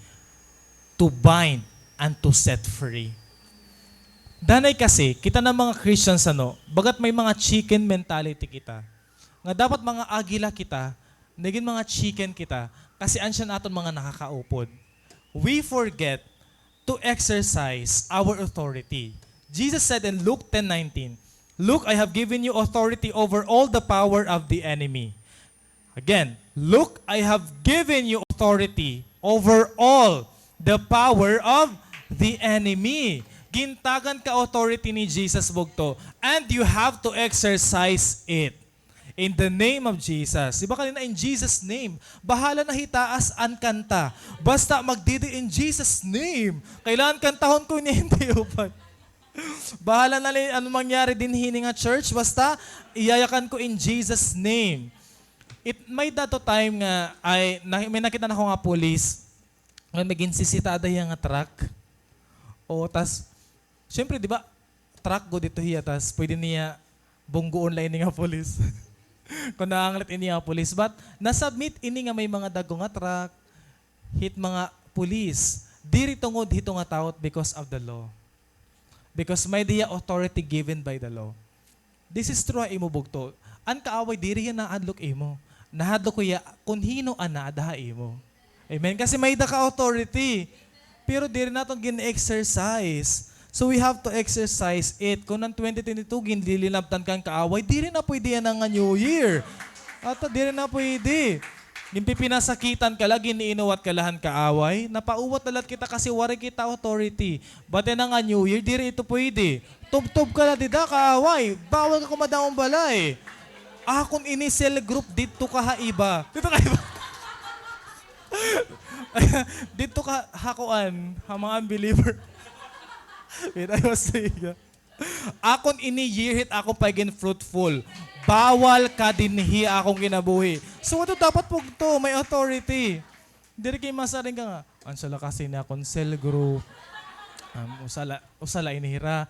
to bind and to set free? Danay kasi, kita nga mga Christians, ano, bagat may mga chicken mentality kita. Nga dapat mga agila kita, nagin mga chicken kita, kasi ansya an aton mga nakakaupod. We forget to exercise our authority. Jesus said in Luke ten nineteen, "Look, I have given you authority over all the power of the enemy." Again, "Look, I have given you authority over all the power of the enemy." Gintagan ka authority ni Jesus, bugto, and you have to exercise it. In the name of Jesus. Di ba kanina, "In Jesus' name"? Bahala na hitaas an kanta. Basta magdidi, "In Jesus' name." Kailangan kantahon ko ini, hindi upat. Bahala na la ano mangyari dinhi hini nga church, basta iyayakan ko, "In Jesus' name." It, may-da ito time nga, ay, na, may nakita nako nga pulis. Ngan may ginsisitada hiya nga truck. O, tas, siyempre, di ba, truck gud ito hiya, tas pwede niya bunggoon la ini nga pulis. Kon naanglit ini nga pulis. But, na-submit ini nga may mga dagko nga truck, hit mga pulis. Diri tungod hito nga tawo, because of the law. Because may-da hiya authority given by the law. This is true ha imo, bugto. An kaaway diri hiya nahadlok imo. Nahadlok hiya kon hin-o an naada ha imo. Amen? Kasi may-da ka authority. Pero diri naton gin-exercise. So we have to exercise it. Kon an twenty twenty-two, ginlilinabtan ka han kaaway, diri na pwede yana nga New Year. Ato, diri na pwede. Ginpipinasakitan ka la, gin-iinuwat ka la han kaaway. Napauwat na la kita kasi waray kita authority. Bati na nga New Year, diri ito pwede. Tubtob ka la dida, kaaway. Bawal ka kumadaong balay. Akon ini cell group, didto ka ha iba. Didto ka iba. Didto ka ha kuan, ha mga unbeliever. Wait, I was saying, akon ini year hit akon pagin fruitful. Bawal ka dinhi akon kinabuhi. So, ato dapat bugto, may authority. Diri kay masiring ka nga, "An sala kasi ni akon cell group. Um, usa la, usa la ini hira.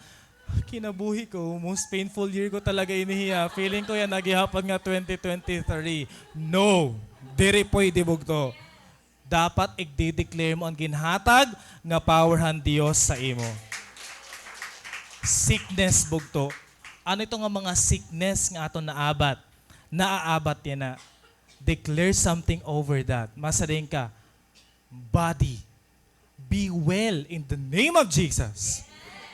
Kinabuhi ko, most painful year ko talaga ini hiya. Feeling ko yana gihapon nga twenty twenty-three." No! Diri pwede, bugto. Dapat igde-declare mo an ginhatag nga power han Dios sa imo. Sickness, bugto. Ano ito nga mga sickness nga aton naabat? Naaabat yana. Declare something over that. Masiring ka, "Body, be well in the name of Jesus."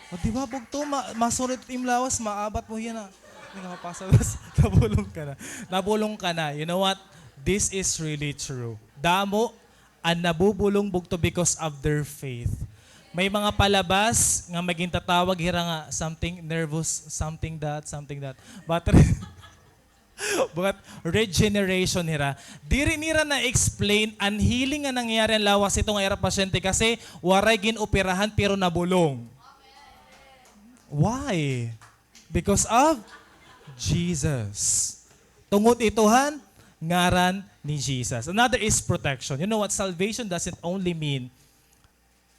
O, di ba, bugto, ma-, masurit im lawas, maabat mo yana. Hindi ka mapasa, nabulong ka na. Nabulong ka na. You know what? This is really true. Damo an nabubulong, bugto, because of their faith. May mga palabas nga may gintatawag hira nga something nervous, something that, something that. But But regeneration hira. Diri nira na-explain an healing nga nangyari han lawas hito nga ira pasyente kasi waray gin-operahan pero nabulong. Why? Because of Jesus. Tungod ito han ngaran ni Jesus. Another is protection. You know what? Salvation doesn't only mean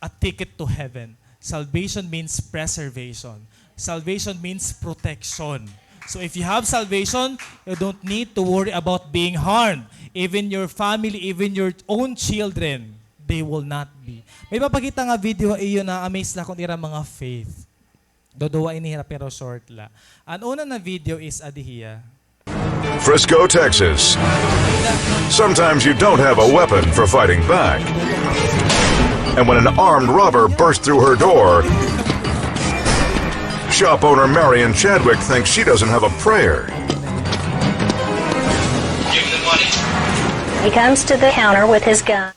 a ticket to heaven. Salvation means preservation. Salvation means protection. So if you have salvation, you don't need to worry about being harmed. Even your family, even your own children, they will not be. May papakita nga video ha iyo, na-amaze la kon ira mga faith. Duduha ini hira pero short la. An una na video is adi hiya. Frisco, Texas. Sometimes you don't have a weapon for fighting back. And when an armed robber bursts through her door, shop owner Marion Chadwick thinks she doesn't have a prayer. He comes to the counter with his gun.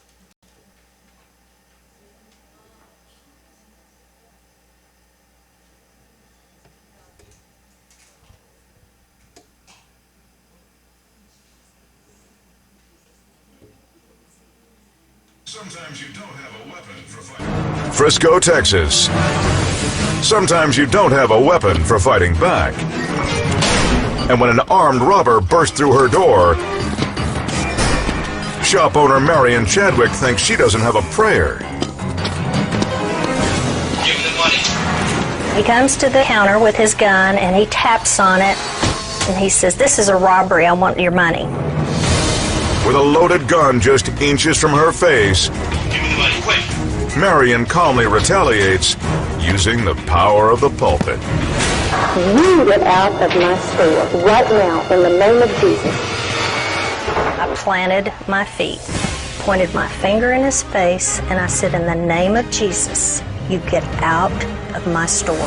Sometimes you don't have a weapon for fighting. Frisco, Texas. Sometimes you don't have a weapon for fighting back. And when an armed robber bursts through her door, shop owner Marion Chadwick thinks she doesn't have a prayer. He comes to the counter with his gun and he taps on it and he says, "This is a robbery. I want your money." With a loaded gun just inches from her face, Marion calmly retaliates using the power of the pulpit. You get out of my store right now in the name of Jesus. I planted my feet, pointed my finger in his face, and I said, "In the name of Jesus, you get out of my store."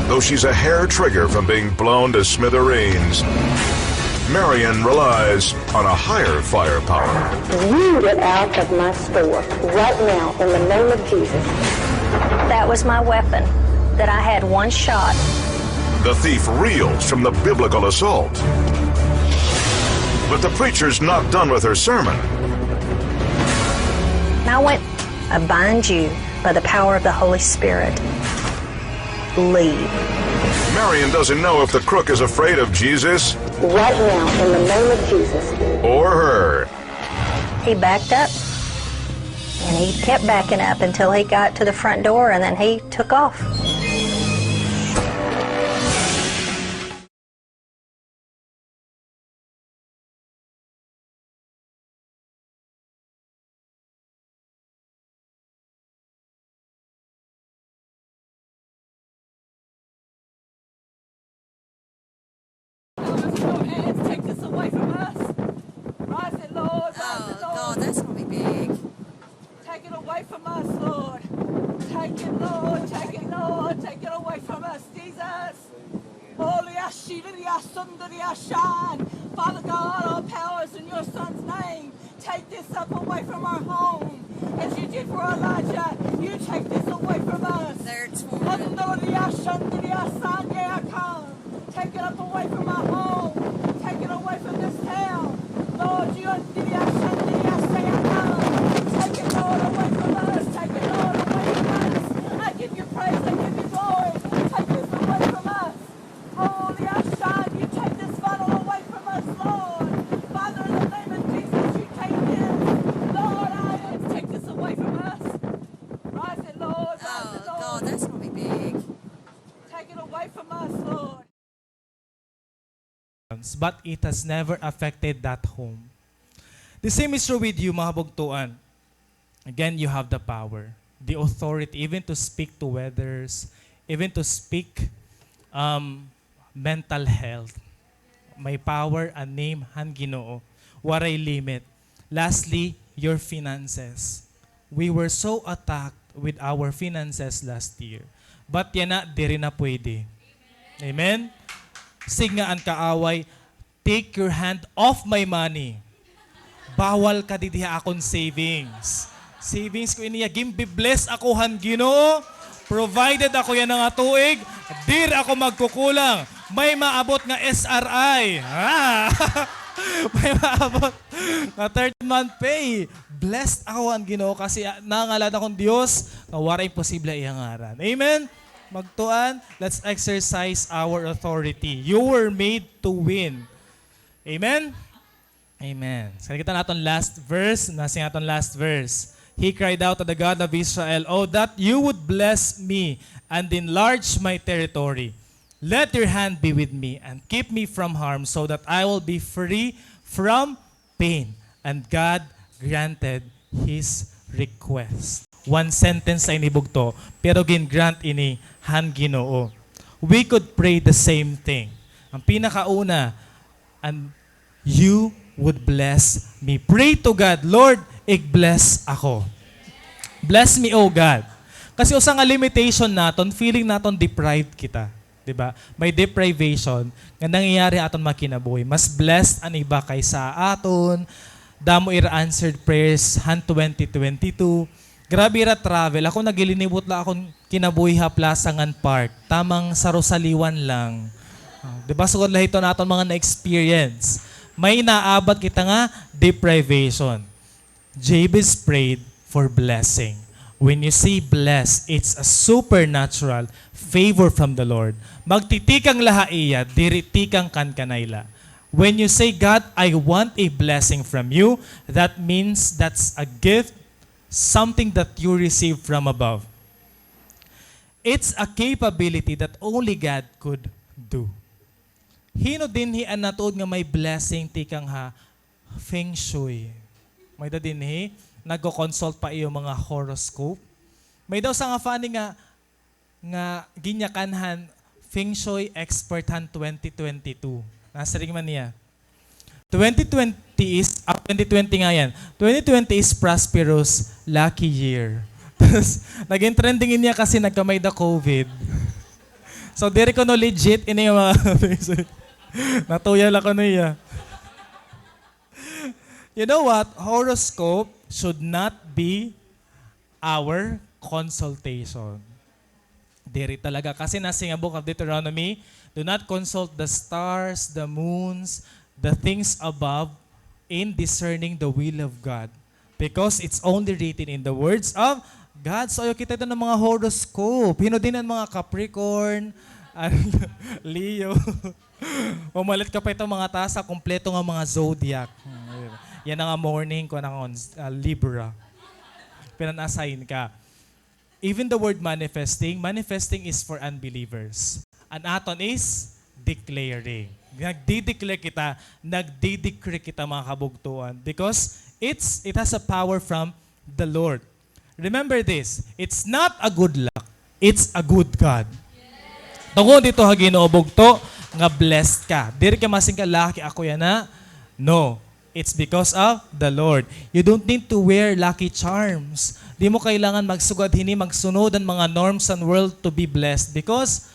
Though she's a hair trigger from being blown to smithereens, Marion relies on a higher firepower. You get out of my store right now in the name of Jesus. That was my weapon, that I had one shot. The thief reels from the biblical assault. But the preacher's not done with her sermon. I went, "I bind you by the power of the Holy Spirit. Leave." Marion doesn't know if the crook is afraid of Jesus. Right now, in the name of Jesus. Or her. He backed up, and he kept backing up until he got to the front door, and then he took off. Take this away from us. Rise it, Lord. Rise it, Lord. Oh, God, that's gonna be big. Take it away from us, Lord. Take it, Lord. Take it, Lord. Take it away from us, Jesus. Holy Ashivir Yasundar Yashan. Father God, all power is in your son's name. Take this stuff away from our home. As you did for Elijah, you take this away from us. There it's for Take it up away from our home. Take it away from this town. Lord, you are take it, Lord, away from us. Take it, Lord, away from us. I give you praise. I give you glory. Take this away from us. Holy Ashan, you take this bottle away from us, Lord. Father, in the name of Jesus, you take this. Lord, I take this away from us. Rise it, Lord. Rise it, Lord. Oh, God, that's gonna be big. Take it away from us, Lord. But it has never affected that home. The same is true with you, mga kabugtuan. Again, you have the power, the authority, even to speak to weathers, even to speak, um, mental health. May power an name han Ginoo. Waray limit. Lastly, your finances. We were so attacked with our finances last year. But yana, diri na pwede. Amen? Siring nga an kaaway, "Take your hand off my money." Bawal ka didi ha akon savings. Savings ko ini, ginbi-bless ako han Ginoo. Provided ako yana nga tuig, diri ako magkukulang. May maabot nga S R I. Ah! May maabot nga third month pay. Blessed ako han Ginoo kasi, ah, nangangalan akon Dios nga waray imposible ha iya ngaran. Amen? Magtuan, let's exercise our authority. You were made to win. Amen? Amen. So, kita naton last verse. Nasiring aton last verse. He cried out to the God of Israel, "Oh, that you would bless me and enlarge my territory. Let your hand be with me and keep me from harm so that I will be free from pain." And God granted his request. One sentence ini, bugto, pero gin-grant ini han Ginoo. We could pray the same thing. Ang pinakauna, "And you would bless me." Pray to God, "Lord, ig-bless ako. Bless me, O God." Kasi usa nga limitation naton, feeling naton deprived kita. Di ba? May deprivation nga nangyayari ha aton mga kinabuhi. Mas blessed an iba kaysa aton. Damo ira answered prayers han twenty twenty-two. Grabe ira travel. Ako, nagilinibot la akon kinabuhi ha plaza ngan park. Tamang sarosaliwan lang. Ah, di ba, sugad la hiton aton mga na-experience. May naabat kita nga deprivation. Jabez prayed for blessing. When you say bless, it's a supernatural favor from the Lord. Magtitikang la ha iya, diri tikang kan kanay la. When you say, "God, I want a blessing from you," that means that's a gift, something that you receive from above. It's a capability that only God could do. Hin-o dinhi an natuod nga may blessing tikang ha feng shui? May-ada dinhi, nagko-consult pa iyo mga horoscope? May-ada usa nga funny nga, nga ginyakan han feng shui expert han twenty twenty-two. Nasiring man niya, "Twenty twenty is, ah, twenty twenty nga yan. Twenty twenty is prosperous, lucky year." Tapos, naging trending niya kasi nagkamay-ada COVID. So, diri kuno legit ini nga mga natuya la kuno iya. You know what? Horoscope should not be our consultation. Diri talaga. Kasi nasiring an book of Deuteronomy, "Do not consult the stars, the moons, the things above in discerning the will of God. Because it's only written in the words of God." So, ayaw kita ito ng mga horoscope. Hin-o dinhi an mga Capricorn, an Leo. Mamalit ka pa ito mga taas ha kompleto nga mga zodiac. Hmm, yana nga morning ko na kon, ah, Libra. Pinan-assign ka. Even the word manifesting, manifesting is for unbelievers. An aton is declaring. Nagdi-declare kita, nagdi-decree kita, mga kabugtuan, because it's, it has a power from the Lord. Remember this, it's not a good luck, it's a good God. Tungod ito ha Ginoo, bugto, nga blessed ka. Diri ka masiring ka, "Lucky ako yana." No. It's because of the Lord. You don't need to wear lucky charms. Di mo kailangan magsugad hini, magsunod an mga norms san world to be blessed, because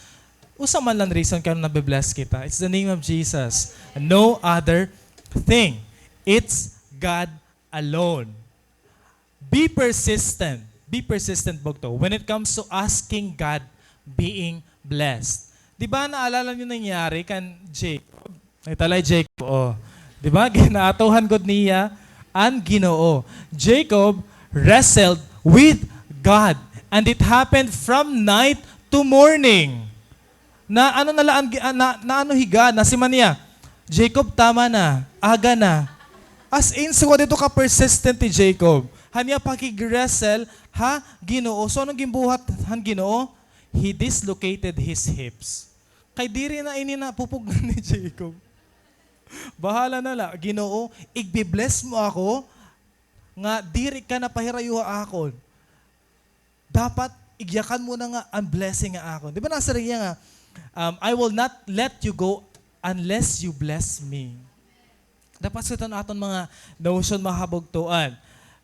Usa man lang reason kay ano nabe-bless kita. It's the name of Jesus. No other thing. It's God alone. Be persistent. Be persistent, bugto. When it comes to asking God, being blessed. Di ba naalala niyo nangyari kan Jacob? Ay, talay Jacob, oh. Di ba? Ginatuhan gud niya an Ginoo. Jacob wrestled with God. And it happened from night to morning. Na ano na la an gi-, ah, na, na ano hi God, nasiman niya, "Jacob, tama na, aga na." As in, sugad ito ka persistent ni Jacob. Han iya pakig-wrestle ha Ginoo. So, anong ginbuhat han Ginoo? He dislocated his hips. Kay diri na ini napupugnan ni Jacob. Bahala na la, Ginoo, igbi-bless mo ako nga diri ka na pahirayo ha akon. Dapat igyakan mo na nga an blessing nga akon. Di ba nasiring niya nga, um, "I will not let you go unless you bless me." Dapat sa iton aton mga notion, mga kabugtoan,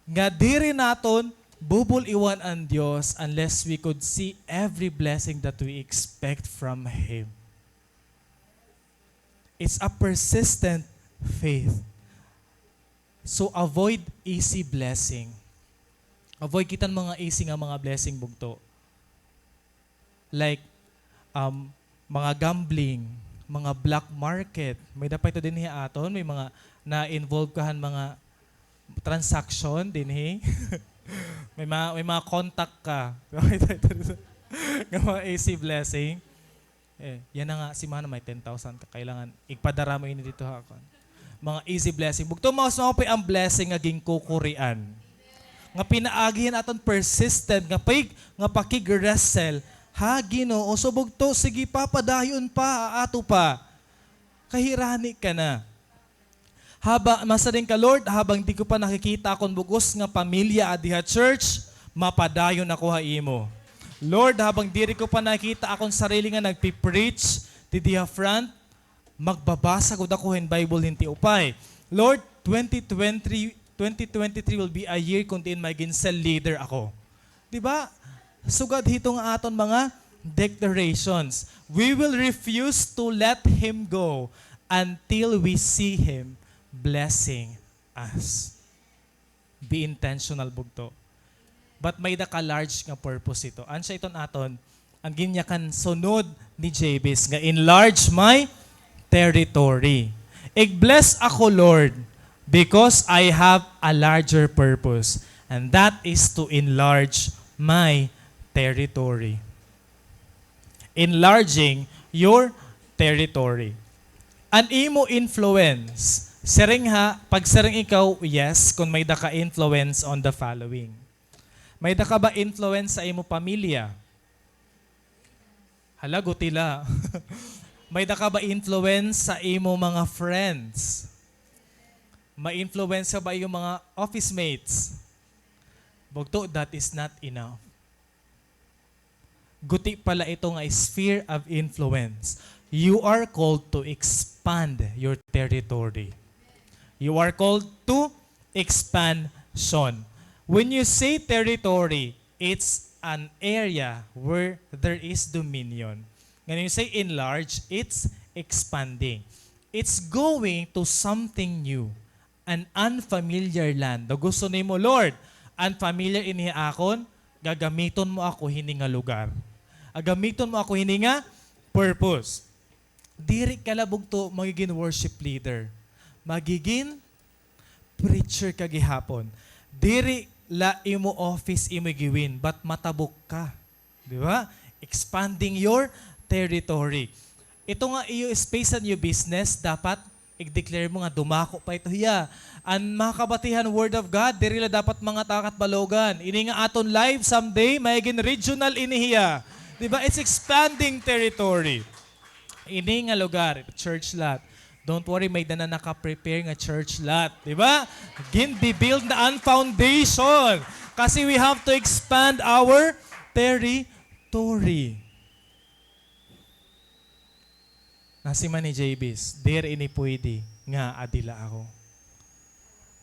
nga diri naton bubul-iwan an Dios unless we could see every blessing that we expect from Him. It's a persistent faith. So, avoid easy blessing. Avoid kita an mga easy nga mga blessing, bugto. Like, um, mga gambling, mga black market. May-ada pa ito dinhi ha aton, may mga na-involve ka han mga transaction dinhi. May mga, may mga contact ka. Nga mga easy blessing. Eh, yana nga semana may ten thousand ka, kailangan igpadara mo ini didto ha akon. Mga easy blessing. Bugto, mas maupay an blessing nga ginkukurian. Nga pinaagi han aton persistent, nga pig-, nga pakig-wrestle ha Ginoo. So, bugto, sige pa, padayon pa, aato pa. Kahirani ka na. Haba-, masiring ka, "Lord, habang di ko pa nakikita akon bug-os nga pamilya adi ha church, mapadayon ako ha imo. Lord, habang diri ko pa nakikita akon sarili nga nagpi-preach didi ha front, magbabasa gud ako hin Bible hin tiupay. Lord, twenty twenty, twenty twenty-three will be a year kon diin magin cell leader ako." Di ba? Sugad hito nga aton mga declarations. We will refuse to let Him go until we see Him blessing us. Be intentional, bugto. But may-ada ka large nga purpose ito. Ano siya iton aton? An ginyakan sunod ni Jabez nga, "Enlarge my territory." Ig-bless ako, Lord, because I have a larger purpose, and that is to enlarge my territory. Enlarging your territory. An imo influence. Siring ha, pagsiring ikaw, yes, kon may-ada ka influence on the following. May-ada ka ba influence sa imo pamilya? Hala, guti la. May-ada ka ba influence sa imo mga friends? Ma-influence ka ba imo mga office mates? Bugto, that is not enough. Guti pa la ito nga sphere of influence. You are called to expand your territory. You are called to expansion. When you say territory, it's an area where there is dominion. When you say enlarge, it's expanding. It's going to something new. An unfamiliar land. Daw gusto nimo, "Lord, unfamiliar ini ha akon, gagamiton mo ako hini nga lugar. Gagamiton mo ako hini nga purpose." Diri ka la, bugto, magigin worship leader. Magigin preacher ka gihapon. Diri la imo office imo giwin, but matabok ka. Di ba? Expanding your territory. Ito nga iyo space and iyo business, dapat i-declare mo nga dumako pa ito hiya. An makakabatihan Word of God, diri la dapat mga taga Catbalogan. Ini nga aton live someday, magigin regional ini hiya. Di ba? It's expanding territory. Ini nga lugar, church lot. Don't worry, may-ada na naka-prepare nga church lot, di ba? Ginbi-build na an foundation. Kasi we have to expand our territory. Nasiman ni Jabez, "Diri ini pwede nga adi la ako.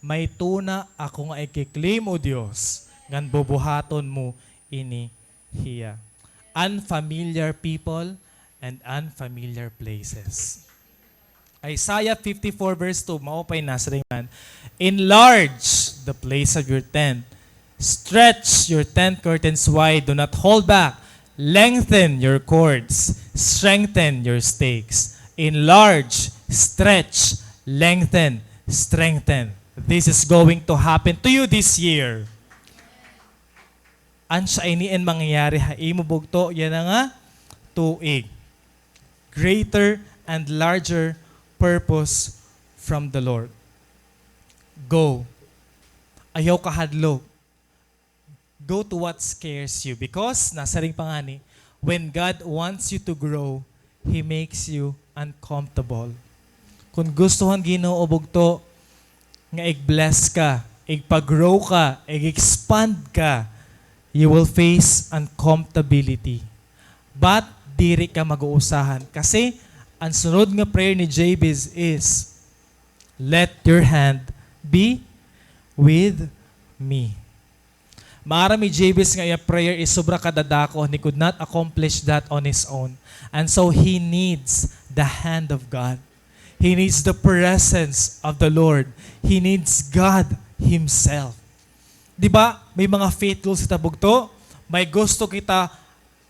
May tuna ako nga iki-claim, O Dios, ngan bubuhaton mo ini hiya." Unfamiliar people and unfamiliar places. Isaiah fifty-four verse two, mao pa ini, nasiring man, "Enlarge the place of your tent. Stretch your tent curtains wide. Do not hold back. Lengthen your cords. Strengthen your stakes." Enlarge, stretch, lengthen, strengthen. This is going to happen to you this year. Asya ini an mangyayari ha imo bugto yana nga tuig. Greater and larger purpose from the Lord. Go. Ayaw kahadlok. Go to what scares you. Because, nasiring pa ngani, when God wants you to grow, He makes you uncomfortable. Kon gusto han Ginoo bugto nga ig-bless ka, igpa-grow ka, ig-expand ka, you will face uncomfortability. But diri ka mag-uusahan. Kasi, an sunod nga prayer ni Jabez is, "Let your hand be with me." Maaram hi Jabez nga iya prayer is sobra kadadako, and he could not accomplish that on his own. And so he needs the hand of God. He needs the presence of the Lord. He needs God Himself. Di ba, may mga faith goals kita bugto, may gusto kita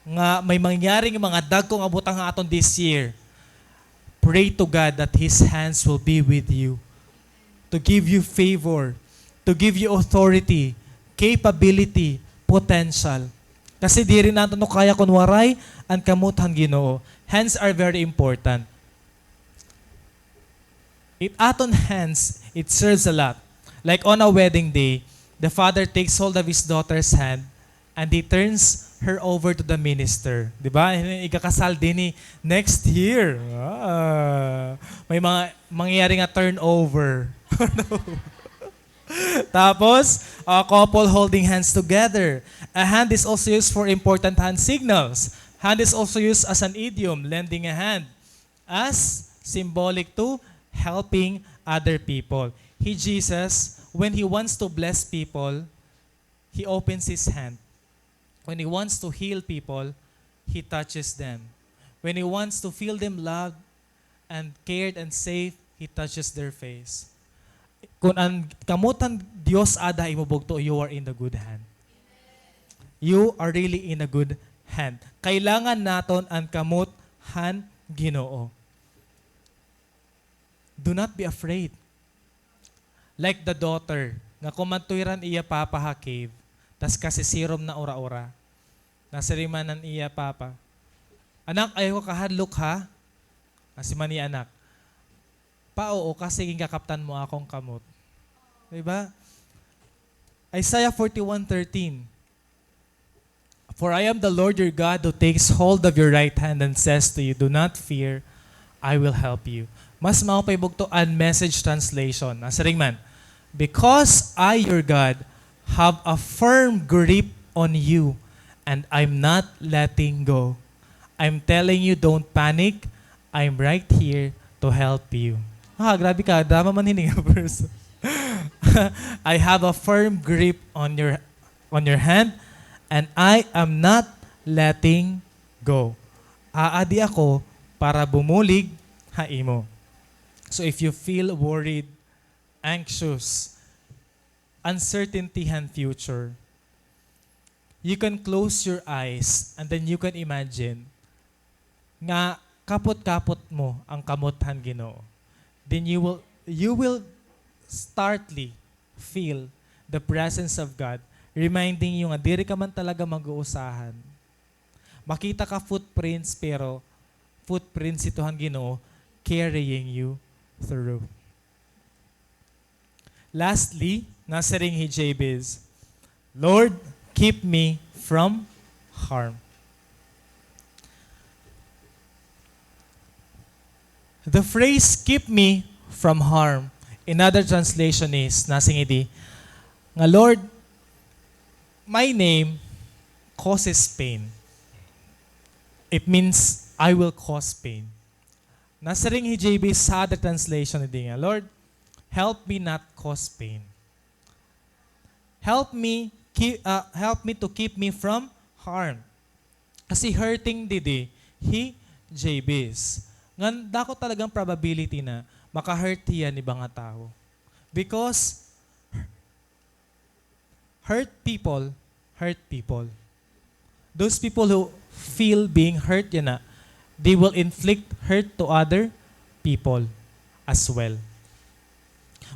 nga may mangyari nga mga dagko nga butang ha aton this year. Pray to God that His hands will be with you, to give you favor, to give you authority, capability, potential. Kasi diri naton kaya kon waray an kamot han Ginoo. Hands are very important. It aton hands, it serves a lot. Like on a wedding day, the father takes hold of his daughter's hand and he turns her over to the minister. Di ba? Igkakasal dinhi next year. Ah, may mga mangyayari nga turnover. Tapos, a couple holding hands together. A hand is also used for important hand signals. Hand is also used as an idiom, lending a hand, as symbolic to helping other people. He, Jesus, when He wants to bless people, He opens His hand. When He wants to heal people, He touches them. When He wants to feel them loved and cared and safe, He touches their face. Kon an kamot han Dios ada ha imo bugto, you are in the good hand. You are really in a good hand. Kailangan naton an kamot han Ginoo. Do not be afraid. Like the daughter, nga kon madto hira han iya papa ha cave, tas kasisirom na ura-ura. Nasiring man an iya papa, "Anak, ayaw ka kahadlok, ha?" Nasiring man iya anak, "Pa, oo, kasi ginkakaptan mo akon kamot." Di ba? Isaiah forty-one thirteen, "For I am the Lord your God who takes hold of your right hand and says to you, 'Do not fear, I will help you.'" Mas maupay bugto an Message translation. Nasiring man, "Because I, your God, have a firm grip on you, and I'm not letting go. I'm telling you, don't panic. I'm right here to help you." Ah, grabe ka, drama man hini nga verse. "I have a firm grip on your, on your hand, and I am not letting go." Aadi ako para bumulig ha imo. So if you feel worried, anxious, uncertainty han future, you can close your eyes and then you can imagine nga kapot-kapot mo an kamot han Ginoo. Then you will, you will startly feel the presence of God, reminding you nga diri ka man talaga mag-uusahan. Makita ka footprints, pero footprints ito han Ginoo carrying you through. Lastly, nasiring hi Jabez, "Lord, keep me from harm." The phrase "keep me from harm," in other translation is, nasiring idi nga, "Lord, my name causes pain." It means, "I will cause pain." Nasiring hi Jabez sa other translation idi nga, "Lord, help me not cause pain. Help me keep, uh, help me to keep me from harm." Kasi hurting didi hi Jabez. Ngan dako talagang probability na maka-hurt hiya han iba nga tawo. Because hurt people hurt people. Those people who feel being hurt, yana, they will inflict hurt to other people as well.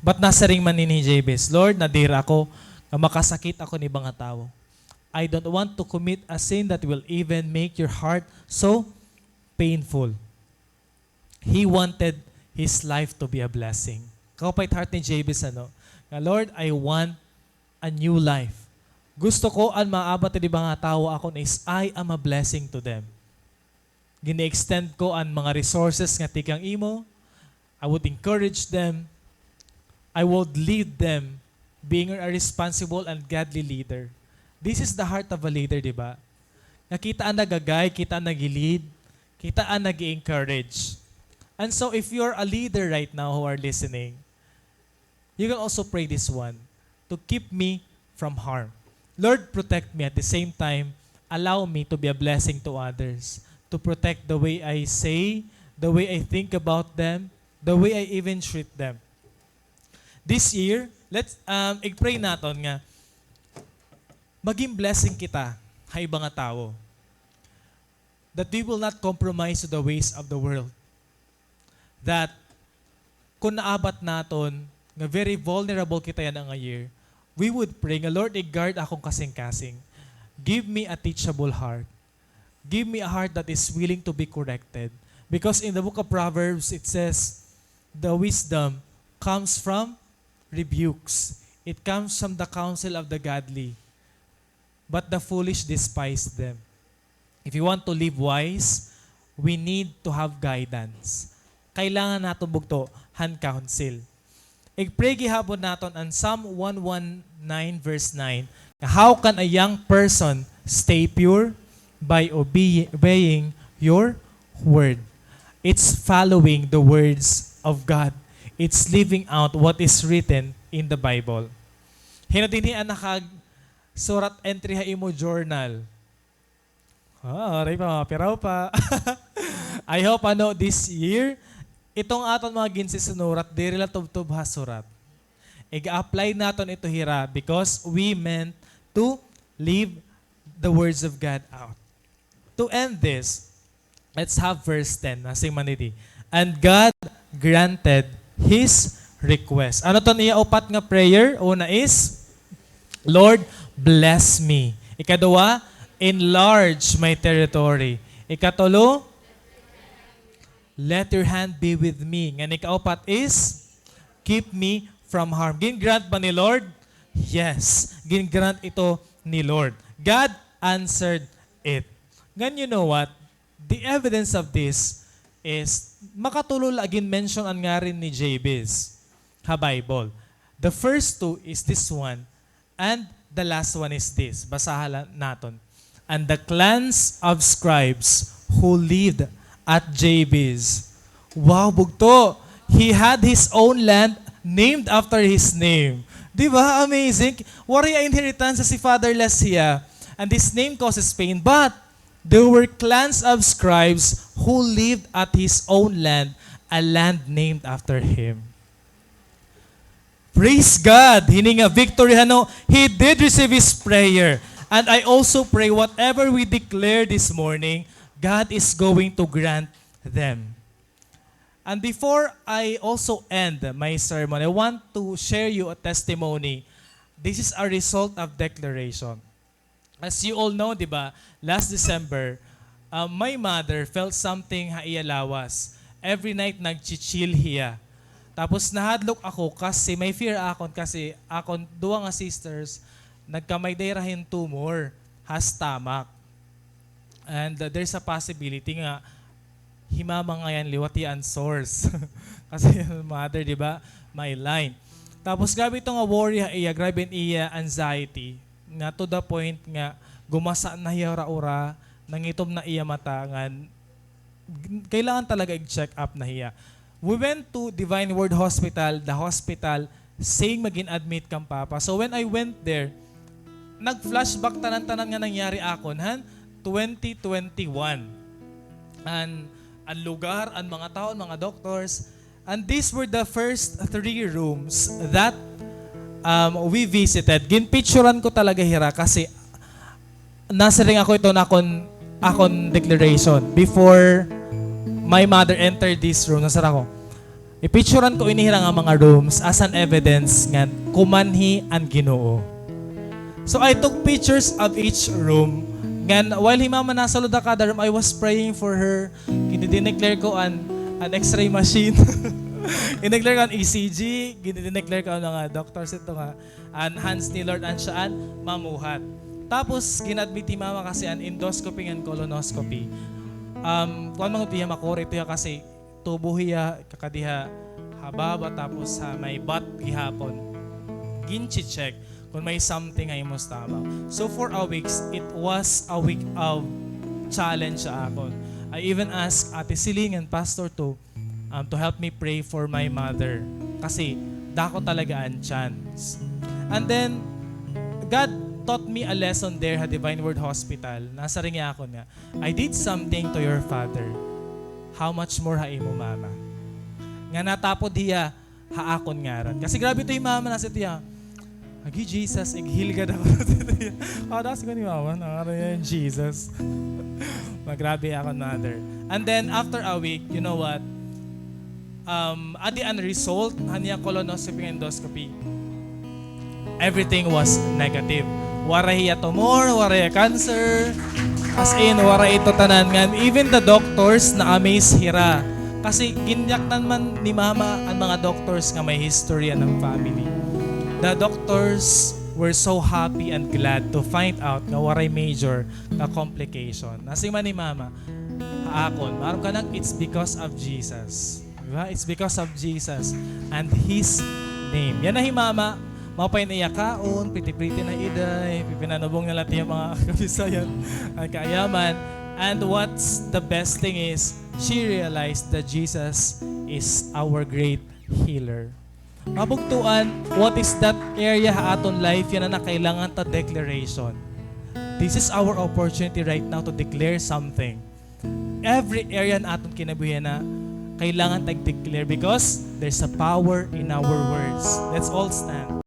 But nasiring man ini hi Jabez, "Lord, nadiri ako nga makasakit ako han iba nga tawo. I don't want to commit a sin that will even make your heart so painful." He wanted his life to be a blessing. Kaupay it heart ni Jabez, ano? Nga, "Lord, I want a new life. Gusto ko an maabat han iba nga tawo akon is I am a blessing to them. Gini-extend ko an mga resources nga tikang imo. I would encourage them. I would lead them, being a responsible and godly leader." This is the heart of a leader, di ba? Nga kita an naga-guide, kita an nagi-lead, kita an nagi-encourage. And so, if you're a leader right now who are listening, you can also pray this one, "To keep me from harm. Lord, protect me. At the same time, allow me to be a blessing to others. To protect the way I say, the way I think about them, the way I even treat them." This year, let's, um, ig-pray naton nga maging blessing kita ha iba nga tawo. That we will not compromise to the ways of the world. That kun naabat naton nga very vulnerable kita yana nga year, we would pray nga, "Lord, i-guard akon kasingkasing. Give me a teachable heart. Give me a heart that is willing to be corrected." Because in the book of Proverbs, it says, "The wisdom comes from rebukes. It comes from the counsel of the godly. But the foolish despise them." If you want to live wise, we need to have guidance. Kailangan naton bugto han counsel. Ig-pray gihapon naton an Psalm one one nine verse nine, "How can a young person stay pure? By obe-, obeying your word." It's following the words of God. It's living out what is written in the Bible. Hin-o dinhi an nakag- surat entry ha imo journal. Ah, waray pa, mapiraw pa. I hope, ano, this year, iton aton mga ginsinusurat, diri la tubtob ha surat. Iga-apply naton ito hira because we meant to leave the words of God out. To end this, let's have verse ten. Nasiring man didi, "And God granted his request." Ano ton iya upat nga prayer? Una is, "Lord, bless me." Ikaduha, "Enlarge my territory." Ikatulo, "Let your hand be with me." Ngan ikaupat is, "Keep me from harm." Gin-grant ba ni Lord? Yes. Gin-grant ito ni Lord. God answered it. Ngan, you know what? The evidence of this is, makatulo la gin-mention an ngaran ni Jabez ha Bible. The first two is this one, and the last one is this. Basaha la naton. "And the clans of scribes who lived at Jabez." Wow, bugto. He had his own land named after his name. Di ba? Amazing. Waray hiya inheritance, si fatherless hiya. And his name causes pain. But there were clans of scribes who lived at his own land, a land named after him. Praise God! Hini nga victory, ano, he did receive his prayer. And I also pray, whatever we declare this morning, God is going to grant them. And before I also end my sermon, I want to share you a testimony. This is a result of declaration. As you all know, di ba, last December, uh, my mother felt something ha iya lawas. Every night, nagchichil hiya. Tapos nahadlok ako kasi may fear akon kasi akon duha nga sisters, nagkamay-ada hira hin tumor ha stomach. And, uh, there's a possibility nga hi mama ngay-an liwat hiya an source. Kasi mother, di ba, may line. Tapos grabe ito nga worry ha iya, grabe an iya anxiety, nga to the point nga gumasa na hiya ura-ura, nangitom na iya mata, ngan kailangan talaga ig-check up na hiya. We went to Divine Word Hospital, the hospital same nga gin-admit kan Papa. So when I went there, nag-flashback tanan-tanan nga nangyari akon han twenty twenty-one. An an lugar, an mga tawo, an mga doctors. And these were the first three rooms that, um, we visited. Ginpicturan ko talaga hira kasi nasiring ako ito na akon, akon declaration. Before my mother entered this room, nasiring ako, ipicturan ko ini hira nga mga rooms as an evidence ngan kumanhi an Ginoo. So I took pictures of each room. Ngan while hi Mama nasulod ha kada room, I was praying for her. Gindideclare ko an, an X-ray machine. Gindideclare ko an E C G. Gindideclare ko an mga doctors ito nga an hands ni Lord an siya an mamuhat. Tapos, gin-admit hi Mama kasi an endoscopy ngan colonoscopy. Um, kuan man gud hiya, makuri ito hiya kasi tubo hiya, kaka diha ha baba, tapos ha may butt gihapon. Ginche-check kon may something ha imo stomach. So, for a weeks, it was a week of challenge sa akon. I even asked Ate Celine and Pastor to um, to help me pray for my mother. Kasi dako talaga an chance. And then, God taught me a lesson there ha Divine Word Hospital. Nasiring hiya akon nga, "I did something to your father. How much more ha imo mama?" Nga natapod hiya ha akon ngaran. Kasi grabe ito hi Mama, nasiring hiya, "Agi, Jesus, ighilgad ako." Kada siguro ni Mama, nangaran niya Jesus. Magrabe ako, mother. And then, after a week, you know what? Um, adi an result, han iya colonoscopy, endoscopy. Everything was negative. Waray hiya tumor, waray hiya cancer. As in, waray ito tanan. Ngan, even the doctors na-amaze hira. Kasi ginyaknan man ni Mama an mga doctors nga may history an family. The doctors were so happy and glad to find out nga waray major nga complication. Nasiring man ni Mama ha akon, maaram ka, nak, it's because of Jesus. Di ba? It's because of Jesus and His name. Yana hi Mama, maupay na iya kaon, pretty-pretty na iday, pipinanubong na la it iya mga kabisayan, an kaayaman. And what's the best thing is, she realized that Jesus is our great healer. Mabugtoan, what is that area ha aton life yana nga kailangan ta declaration? This is our opportunity right now to declare something. Every area han aton kinabuhi yana kailangan ta i-declare because there's a power in our words. Let's all stand.